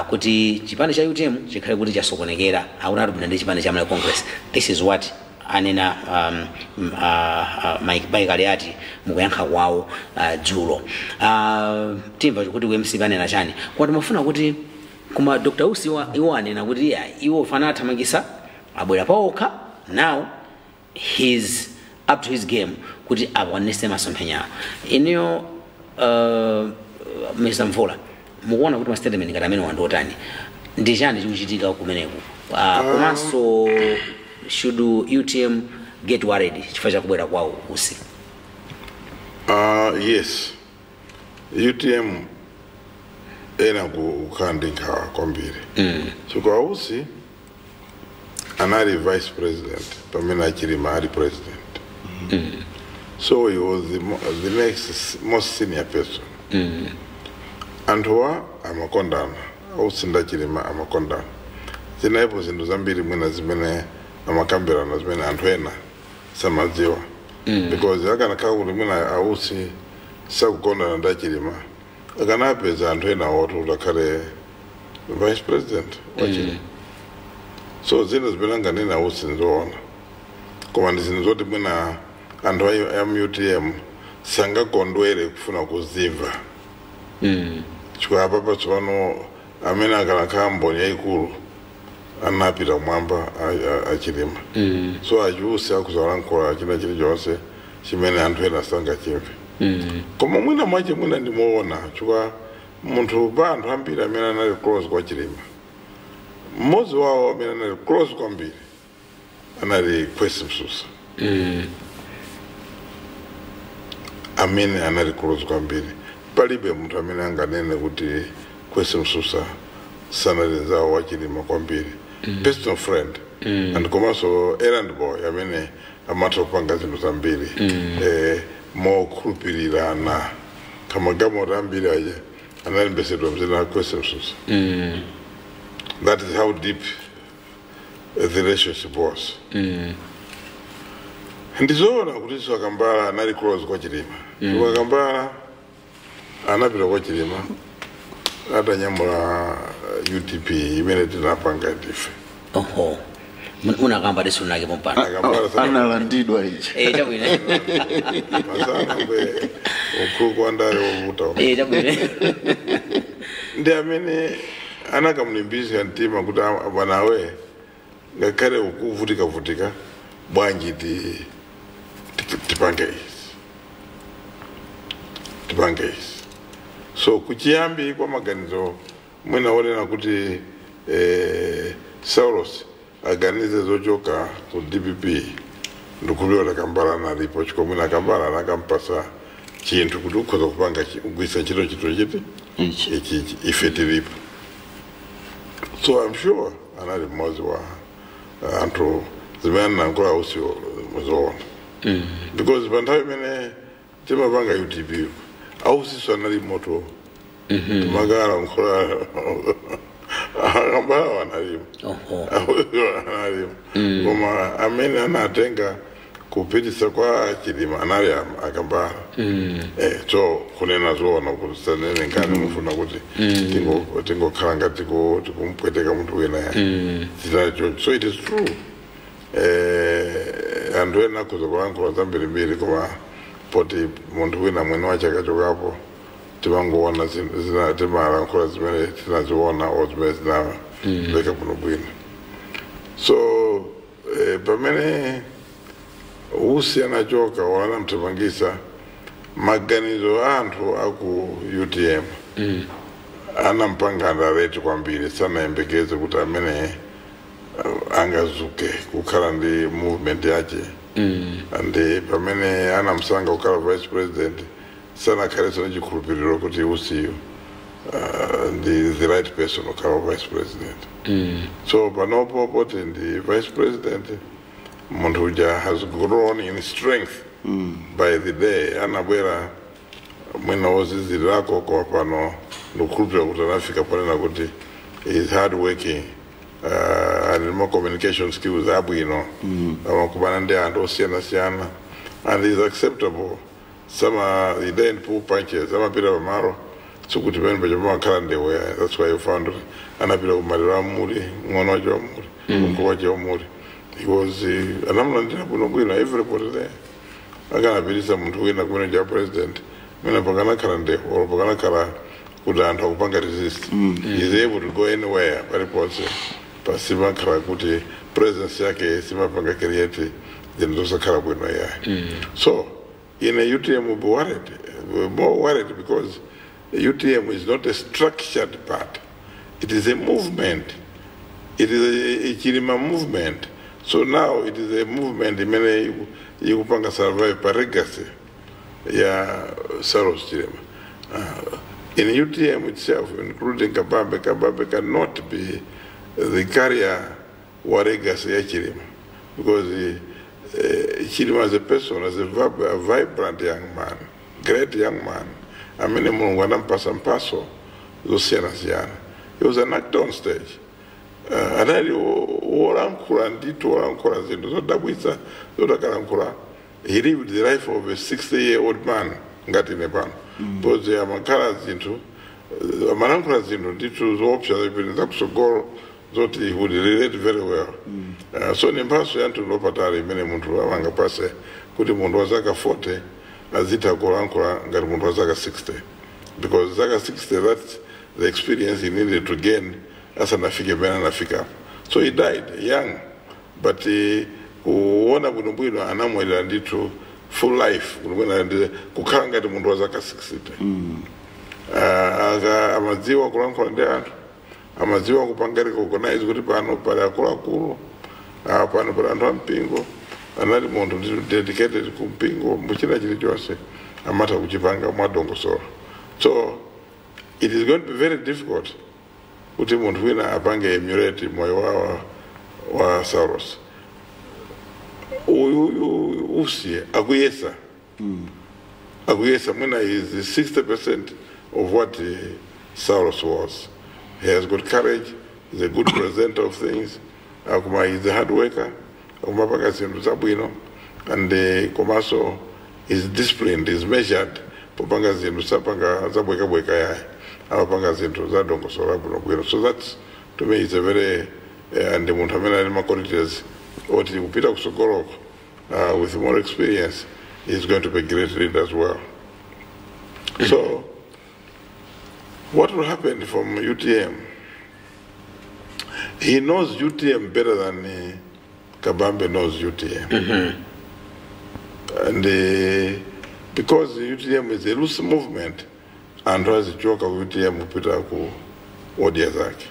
Kuti chipani cha UTM chikhale kuti chasokonekera, akuti atubwina ndi chipani cha Malawi Congress. This is what anena Mike Bai Kaliati mukuyankha kwawo dzulo. Timva kuti MCP anena chani, koma timafuna kuti koma Dr. Usi iwo anena kuti yeah, iwo fana athamangisa abwera paokha. Now he's up to his game kuti akwanise masomphenya. Ineyo, Mr. Mvula, mukuona kuti ma statement ngati amene wandiotani, ndi chani chikuchitika kumeneku? Komanso should UTM get worried chifukwa chakubwera kwawo Usi? Yes, UTM ena kukhala ndi nkhawa kwambiri chifukwa Usi anali vice president pamene Achilima ali president, so he was the next most senior person. Anthuwa amakondana, Ausi ndi Achilima amakondana. Zinalipo zinthu zambiri mwina zimene amakambirana zimene anthu ena samadziwa, because akanakhala kuti mwina Ausi sakukondana ndi Achilima, akanapeza anthu ena oti kuti akhale vice president wachilima. So zina zimene anganena Ausi nzoona, koma ndi zinthu zoti mwina anthu a UTM sangakondwere kufuna kuzimva, chifukwa apa patsopano amene akanakhala mboni yayikulu anapita kumwamba, Achilima. So achiusi akuzalankhula china chilichonse chimene anthu ena sangachimve. Koma mwina mwache mwina ndimuona, chifukwa munthu pa anthu ambiri amene anali close kwa Chilima, mmodzi wawo amene anali close kwambiri anali Kwesi Msusa. Amene anali close kwambiri, palibe munthu amene anganene kuti Kwesi Msusa sanali nzawo wa Chilima kwambiri, personal friend and komanso errand boy amene amatha kupanga zinthu zambiri mokhulupirirana. Kamagamoti ambiri aja analembesedwa mzina la Kwesi Msusa. That is how deep the relationship was. Ndizoona kuti Akambala anali close kwa Chilima. Akambala anapita kwa Chilima atanyamula UTP imene tinapanga ndife. Oho, munakamba diso lake pompano. Akambala Analandidwa ichi. Eh, chabwino. Masana kwe ukulu kwa ndale wovuta. Eh, chabwino. Ndi amene anakamulimbisa mtima kuti, "Ah, bwanawe, ngakhale ukuvutika-vutika bwanji, tipange izi, tipange izi." So kuchiyambi kwa maganizo mwina wonena kuti Saulos aganize zochoka ku DPP, ndikuliona Kambala nalipo, chifukwa mwina Kambala anakampasa chinthu kuti ukhoza kupanga kugwiritsa ntchito chinthu chiti ichi. Ichi ife tilipo. So I'm sure anali mmodzi wa anthu zimene anayankhula Usiwo zoona, because pa nthawi imene timapanga UTP, Ausiso anali moto timakala nkhola, Akambala analimo. Analimo, koma amene anatenga kupitisa kwa Chilima anali Akambala. So kunena zoona, kuti sanene nkhani mufuna kuti tingokhala ngati tikumpweteka munthu wina, zinali choncho. So it is true, anthu ena akhoza kulankhula zambirimbiri, koma poti munthu wina mwini wache akachokapo, timangoona timalankhula zimene tinaziona o zimene zinamveka bwino bwino. So pamene Usi anachoka, wanamthamangisa, maganizo a anthu aku UTM anampanga underrate kwambiri. Sanayembekeze kuti amene angazuke kukhala ndi movement yache. And pamene anamsanga kukhala vice president, sanakhalenso ndi chikhulupiriro kuti Usiyo ndi the right person kukhala vice president. So panopo poti ndi vice president, munthu uja has grown in strength by the day. Anabwera mwina wozizirako, koma pano ndikukhulupirira kuti anafika ponena kuti is hard working, ali ma communication skills abwino, amakumana ndi anthu osiyanasiyana and is acceptable. Sama, he didn't pull punches, amapita pamalo. Sikuti pamene paja pamakhala ndewu yayi. That's why you found kuti anapita kumaliro amuli ng'ono wace wamuli, mkulu wace wamuli. He was anamulandira bwinobwino, everybody there. Akanapitisa munthu wina kumene ja president mene pakanakhala ndewu or pakanakhala kuti anthu akupanga resist. He's able to go anywhere, paliponse pasimakhala kuti presence yake simapanga create zinthu zosakhala bwino yayi. So in a UTM will be worried, more worried, because UTM is not a structured party. It is a movement. It is a Chilima movement. So now it is a movement imene ikupanga survive pa legacy ya Saulos Chilima. In UTM itself, including Kabambe, Kabambe cannot be the carrier wa legacy ya Chilima, because Chilima as a person, as a vibrant young man, great young man, amene Mulungu anampasa mphaso zosiyanasiyana. He was an actor on stage. Anali wolankhula ndithu, wolankhula zinthu zodabwitsa zotakalankhula. He lived the life of a 60-year-old man ngati ine pano, because amakhala zinthu, amalankhula zinthu ndithu zoopsa zipini zakusogolo zoti he would relate very well. So ni mphaso ya mtundu wapatali imene munthu amangapase kuti munthu wa zaka 40 azitha kulankhula ngati munthu wa zaka 60, because zaka 60, that's the experience he needed to gain asanafike pene anafikapo. So he died young, but kuona bwinobwino anamwalira ndithu full life bwinobwino, kukhala ngati munthu wa zaka 60. Amadziwa kulankhula ndi anthu, amadziwa kupanga recognize kuti pano pali akuluakulu, pano pali anthu ampingo. Anali munthu ndithu dedicated ku mpingo, muchina chilichonse amatha kuchipanga mwadongosolo. So it is going to be very difficult kuti munthu wina apange emulate moyo wa Saulos. Uyu Usi akuyesa, akuyesa mwina is 60% of what Saulos was. He has got courage, he's a good presenter of things, akuma he's a hard worker, akumapanga zinthu zabwino, and komanso is disciplined, is measured popanga zinthu, sapanga zabwekabweka yayi, amapanga zinthu zadongosolo bwinobwino. So that's, to me, is a very and munthu amene ali ma qualities oti kupita kusogoloko, with more experience, is going to be a great leader as well. So what will happen from UTM? He knows UTM better than Kabambe knows UTM. And because UTM is a loose movement, anthu azichoka ku UTM kupita ku Odya Zake.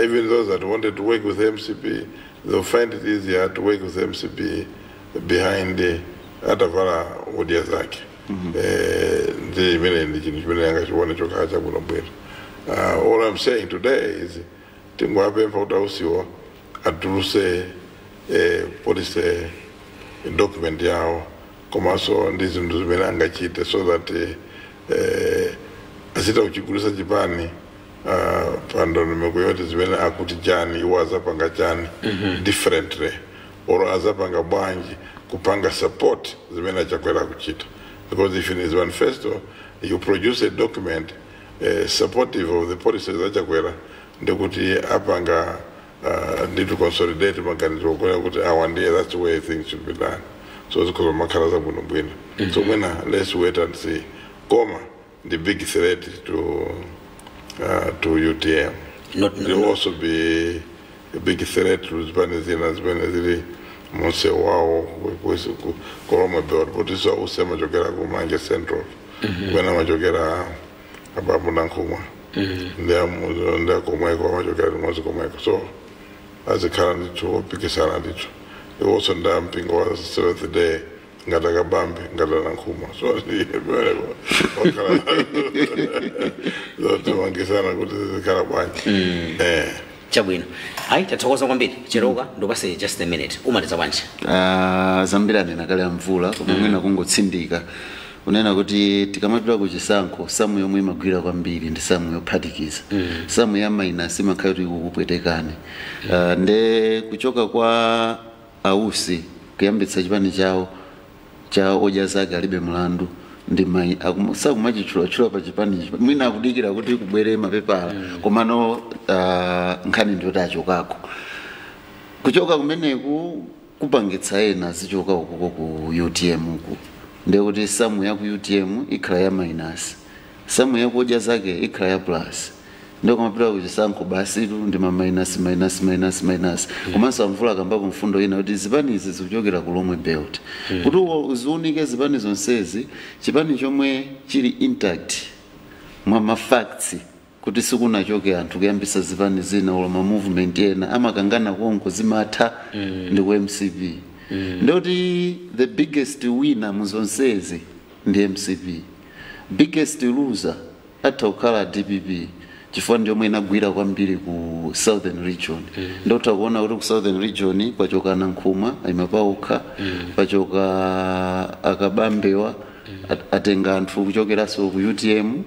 Even those that wanted to work with MCP, they'll find it easier to work with MCP behind atavala Odya Zake. Ndi imene ndi chinthu chimene angachione chokhala chabwinobwino. All I'm saying today is tingowapempha kuti ausiwa atuluse policy document yawo komanso ndi zinthu zimene angachite so that azita kuchigulisa chipani pa ndondomeko yoti zimene akuti chani, iwo azapanga chani differently or azapanga bwanji kupanga support zimene achakwera kuchita, because if in his manifesto you produce a document supportive of the policies achakwera, ndikuti apanga need to consolidate maganizo kuona kuti awa ndiye, that's the way things should be done. So zikhoza makhala zabwinobwino. So mwina let's wait and see, koma the big threat to UTM. Not, There will also be a big threat to zipani zina zimene zili munsewu wawo kolomwe belt, kuti so use amachokera ku Manje Central, kwena amachokera ababu Nankhumwa, ndi akomweko amachokera limodzi komweko. So azikhala ndithu opikisana ndithu, iwonso ndi mpingo wa Seventh Day ngati akabambe, ngati anankhumwa. So pamenepo wakhala zotimangisana kuti zizikhala bwanji. Chabwino, ayi, tathokoza kwambiri. Cheroka, ndipase just a minute, umaliza bwanji? Ah, zambiri anena kale amvula, koma mwina kungotsindika kunena kuti tikamapita ku chisankho, samu yomwe imagwira kwambiri ndi samu yophatikiza. Samu ya minus imakhala kuti ikukupwetekani. Nde kuchoka kwa ausi kuyambitsa chipani chawo cha Odya Zake Alibe Mlandu. Ndi sakumachitchulachula pa chipanichi, mwina akudikira kuti kubwere mapepala. Komano nkhani ndiyoti achokako. Kuchoka kumeneku kupangitsa ena azichoka ukuko ku UTM uku, ndiye kuti sum ya ku UTM ikhala ya minus, sum ya kudya zake ikhala ya plus. Ndiye kumapita kuchisankho basitu ndi ma minus, minus, minus, minus. Komanso amvula akambapo mfundo ina kuti zipani izi zikuchokera ku Lomwe Belt. Kuti uziunike zipani zonsezi, chipani chomwe chili intact mwa ma facts kuti sikunachoke anthu kuyambisa zipani zina olo ma movement ena amakangana konko zimatha, ndi ku MCP. Ndoti the biggest winner mu zonsezi ndi MCP, biggest loser atha kukhala DPP, chifukwa ndiyomwe inagwira kwambiri ku Southern Region. Ndotha kuona kuti ku Southern Region pachoka Nankhumwa, ayima paokha, pachoka akabambewa, atenga anthu kuchokeranso ku UTM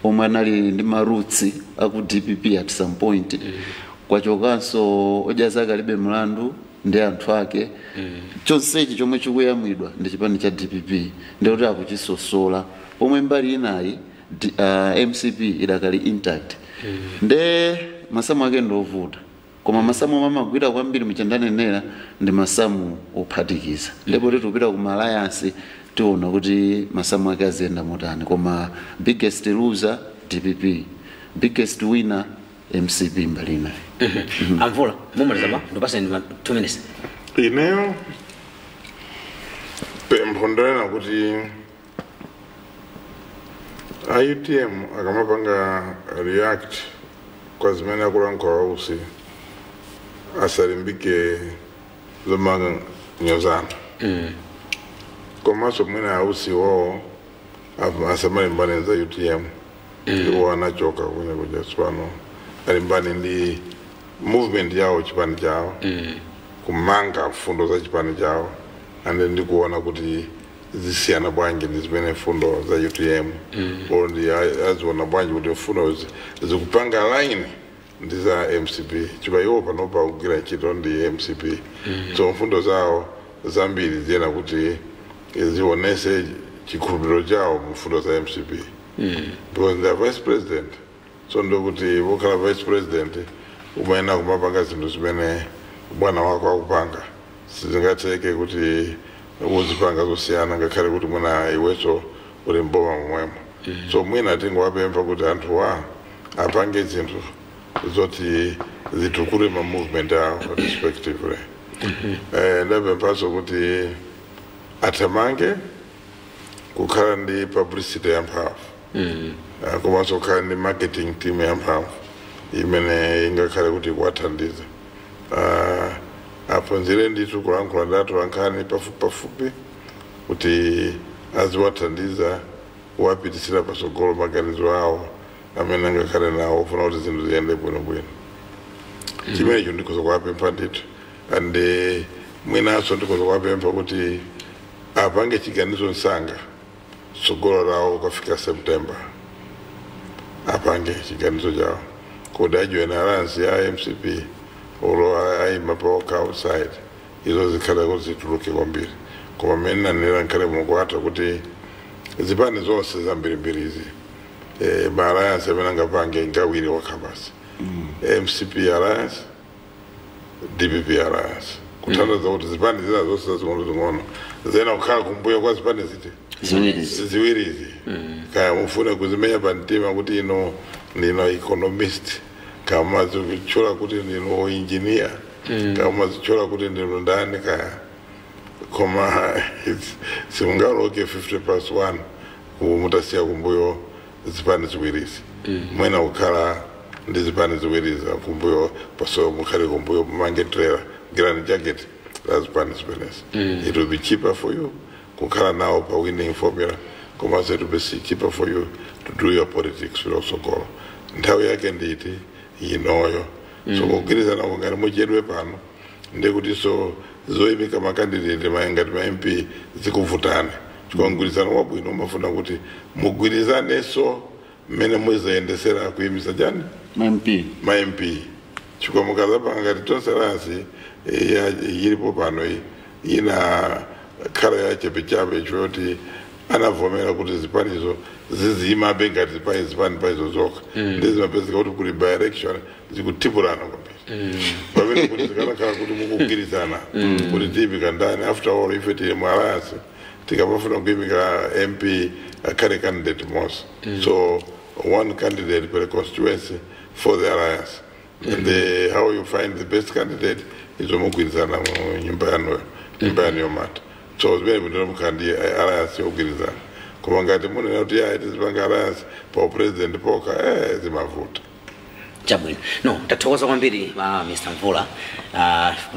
omwe anali ndi ma roots aku DPP at some point. Kwachokanso Odya Zake Alibe Mlandu ndi anthu ake. Chonsechi chomwe chikuyamwidwa ndi chipani cha DPP, ndikuti akuchisosola, pomwe mbali inayi MCP idakali intact. Nde masamu ake ndovuta, koma masamu omwe amagwira kwambiri muchandanenera ndi masamu ophatikiza. Ndipo tikupita ku alliance, tiona kuti masamu ake aziyenda motani. Koma biggest loser DPP, biggest winner MCP mbali inayi. Amvula, mumaliza pa ndipaseni 2 minutes. Ineyo pempho ndonena kuti a UTM akamapanga react kwa zimene akulankhula Wausi, asalimbike zomanyozana. Komanso mwina Ausi wowo asamalimbane za UTM, iwo anachoka kumene kuja. Tsopano alimbane ndi movement yawo, chipani chawo, kumanga mfundo za chipani chawo, and then ndikuona kuti zisiyana bwanji ndi zimene mfundo za UTM, or ndi aziona bwanji kuti mfundo zikupanga line ndi za MCP, chifukwa iwo panopa kugwira ntchito ndi MCP. So mfundo zawo zambiri ziyena kuti zionese chikhulupiriro chawo mfundo za MCP, because they are vice president. So ndokuti wokhala vice president umayenera kumapanga zinthu zimene bwana wako akupanga. Sizingatheke kuti uzipanga zosiyana, ngakhale kuti mwina iweso uli mboma momwemo. So mwina tingowapempha kuti anthuwa apange zinthu zoti zitukule ma movement awo respectively. Ndapemphaso kuti athamange kukhala ndi publicity yamphamvu, komanso kukhala ndi marketing team yamphamvu imene ingakhale kuti kuwathandiza. Aphunzire ndithu kulankhula ndi atolankhani pafupi pafupi kuti aziwathandiza kuwapitisira patsogolo maganizo awo amene angakhale nawo ofuna kuti zinthu ziyende bwinobwino. Chimenecho ndikhoza kuwapempha ndithu. And mwinanso ndikhoza kuwapempha kuti apange chiganizo msanga tsogolo lawo ukafika September. Apange chiganizo chawo kuti ajoina alliance ya MCP olo ayima paokha outside. Izo zikhale kuti zituluke kwambiri. Koma mmene nanena, nkhale mukuatha kuti zipani zonse zambirimbiri izi, ma alliance amene angapange ngawiri okha basi, MCP alliance, DPP alliance, kuthandiza kuti zipani zina zonse zazing'ono zing'ono zena kukhala kumbuyo kwa zipani ziti? Ziwirizi. Ziwirizi. Kaya mufune kuzimenya pa mtima kuti ino ndino economist, kaya mumazitchula kuti ndino engineer, kaya mumazitchula kuti ndino ndani kaya, koma simungaloke 50 plus 1 mutasiya kumbuyo zipani ziwirizi. Mwena kukhala ndi zipani ziwirizi kumbuyo paso, mukhale kumbuyo, mumange trailer, grand jacket la zipani zimenezi. It will be cheaper for you kukhala nawo pa winning formula, komanso it will be cheaper for you to do your politics kutsogolo. Nthawi yake nditi inoyo. So kugwirizana ngati muchedwe pano, ndekuti so zoyimika ma candidate ngati ma MP zikuvutani, chifukwa mgwirizano wabwino umafuna kuti mugwirizanenso mmene muzayendesera kuyimisa chani? Ma MP. Ma MP. Chifukwa mukazapanga ngati Tonse Alliance ilipo pano iyi, ina khala ya chapechape choti Anavomera kuti zipanizo ziziyimabe ngati zipani zipani paizo zokha, ndi zimapezeka kuti kuli by election zikutipulana kwambiri, pamene kuti zikanakhala kuti mukugwirizana kuti tiyimika ndani. After all, ife tili mu alliance, tikamafuna kuyimika MP akhale candidate mmodzi, so one candidate per constituency for the alliance, and how you find the best candidate is omugwirizana mu nyumba yanuyo, nyumba yanu yomata. So zimene bwino mukhala ndi alliance yogwirizana, koma ngati munena kuti yayi, tizipanga alliance pa president pokha, zimavuta. Chabwino, no, tathokoza kwambiri, Mr Mvula,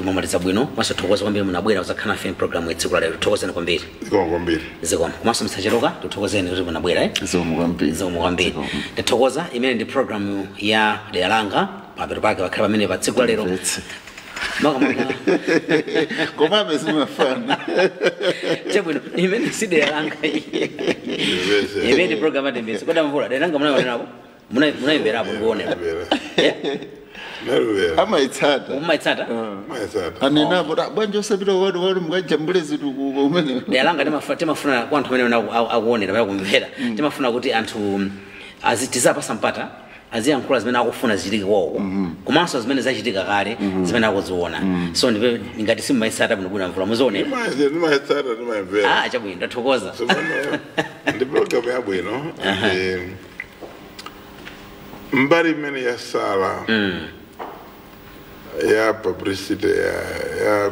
mwamaliza bwino. Komanso tathokoza kwambiri munabwera kuzakhala nafe program ya tsiku la lero. Tathokozeni kwambiri. Zikomo kwambiri. Zikomo. Komanso Mr Cheroka, tathokozeni kuti munabwera, eh? Zikomo kwambiri. Zikomo kwambiri. Tathokoza. Imene ndi program ya Dera Langa, papeto pake pakhala pamene pa tsiku la lero. Mvetse. Makamaka. Komabe zimafana. Chabwino, imene si Dera Langa, Mvetse. imene ndi program atimbitsi. Koda Mvula, Dera Langa munaionerako? Munayimverapo ndikuonera? Naluvera. Amayitsata. Mumayitsata? Mayitsata. Anenapo ta bwanji osapita kwati kwati mukajambule zitukuko umene. Dera Langa timafuna kwa anthu amene akuonera paya kumvera, timafuna kuti anthu tizapasa mpata aziyankhula zimene akufuna zichitike kwawo, komanso zimene zachitika kale, zimene akuziona. So ndipe ngati simumayitsata bwinobwino, Mvula, muzionera? Ndimayitsata, ndimayimvera. Ah, chabwino, ndathokoza. Tsopano ndi program yabwino, ndi mbali imene yasala ya publicity ya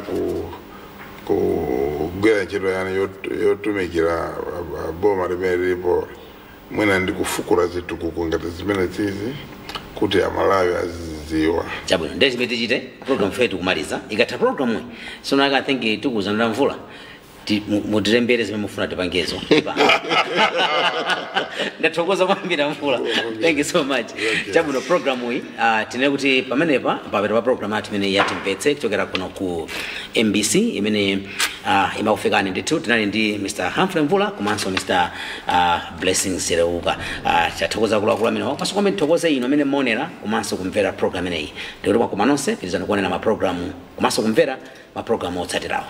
kugwira ntchito yani yotumikira boma limene lilipo, mwina ndi kufukula zitukuko ngati zimene zizi kuti Amalawi azizidziwa. Chabwino, ndiye chimene tichite, program fetu kumaliza, ikatha program iyi sono I think tikuzanira Mvula, mutilembere zimene mufuna tipangezo. Ndathokoza kwambiri, Mvula, thank you so much. Chabwino, program iyi, tinene kuti pamenepa papeto pa program athu imene yatimvetse kuchokera kuno ku MBC, imene imakufikani ndithu, tinali ndi Mr Humphrey Mvula komanso Mr Blessings Sereuka. Tathokoza akuluakulu amenewa, komanso kwambiri tithokoze inu amene mmaonera komanso kumvera program imeneyi. Ndikuti mwakoma nonse, pitirizani kuonera maprogramu komanso kumvera maprogramu otsatirawo.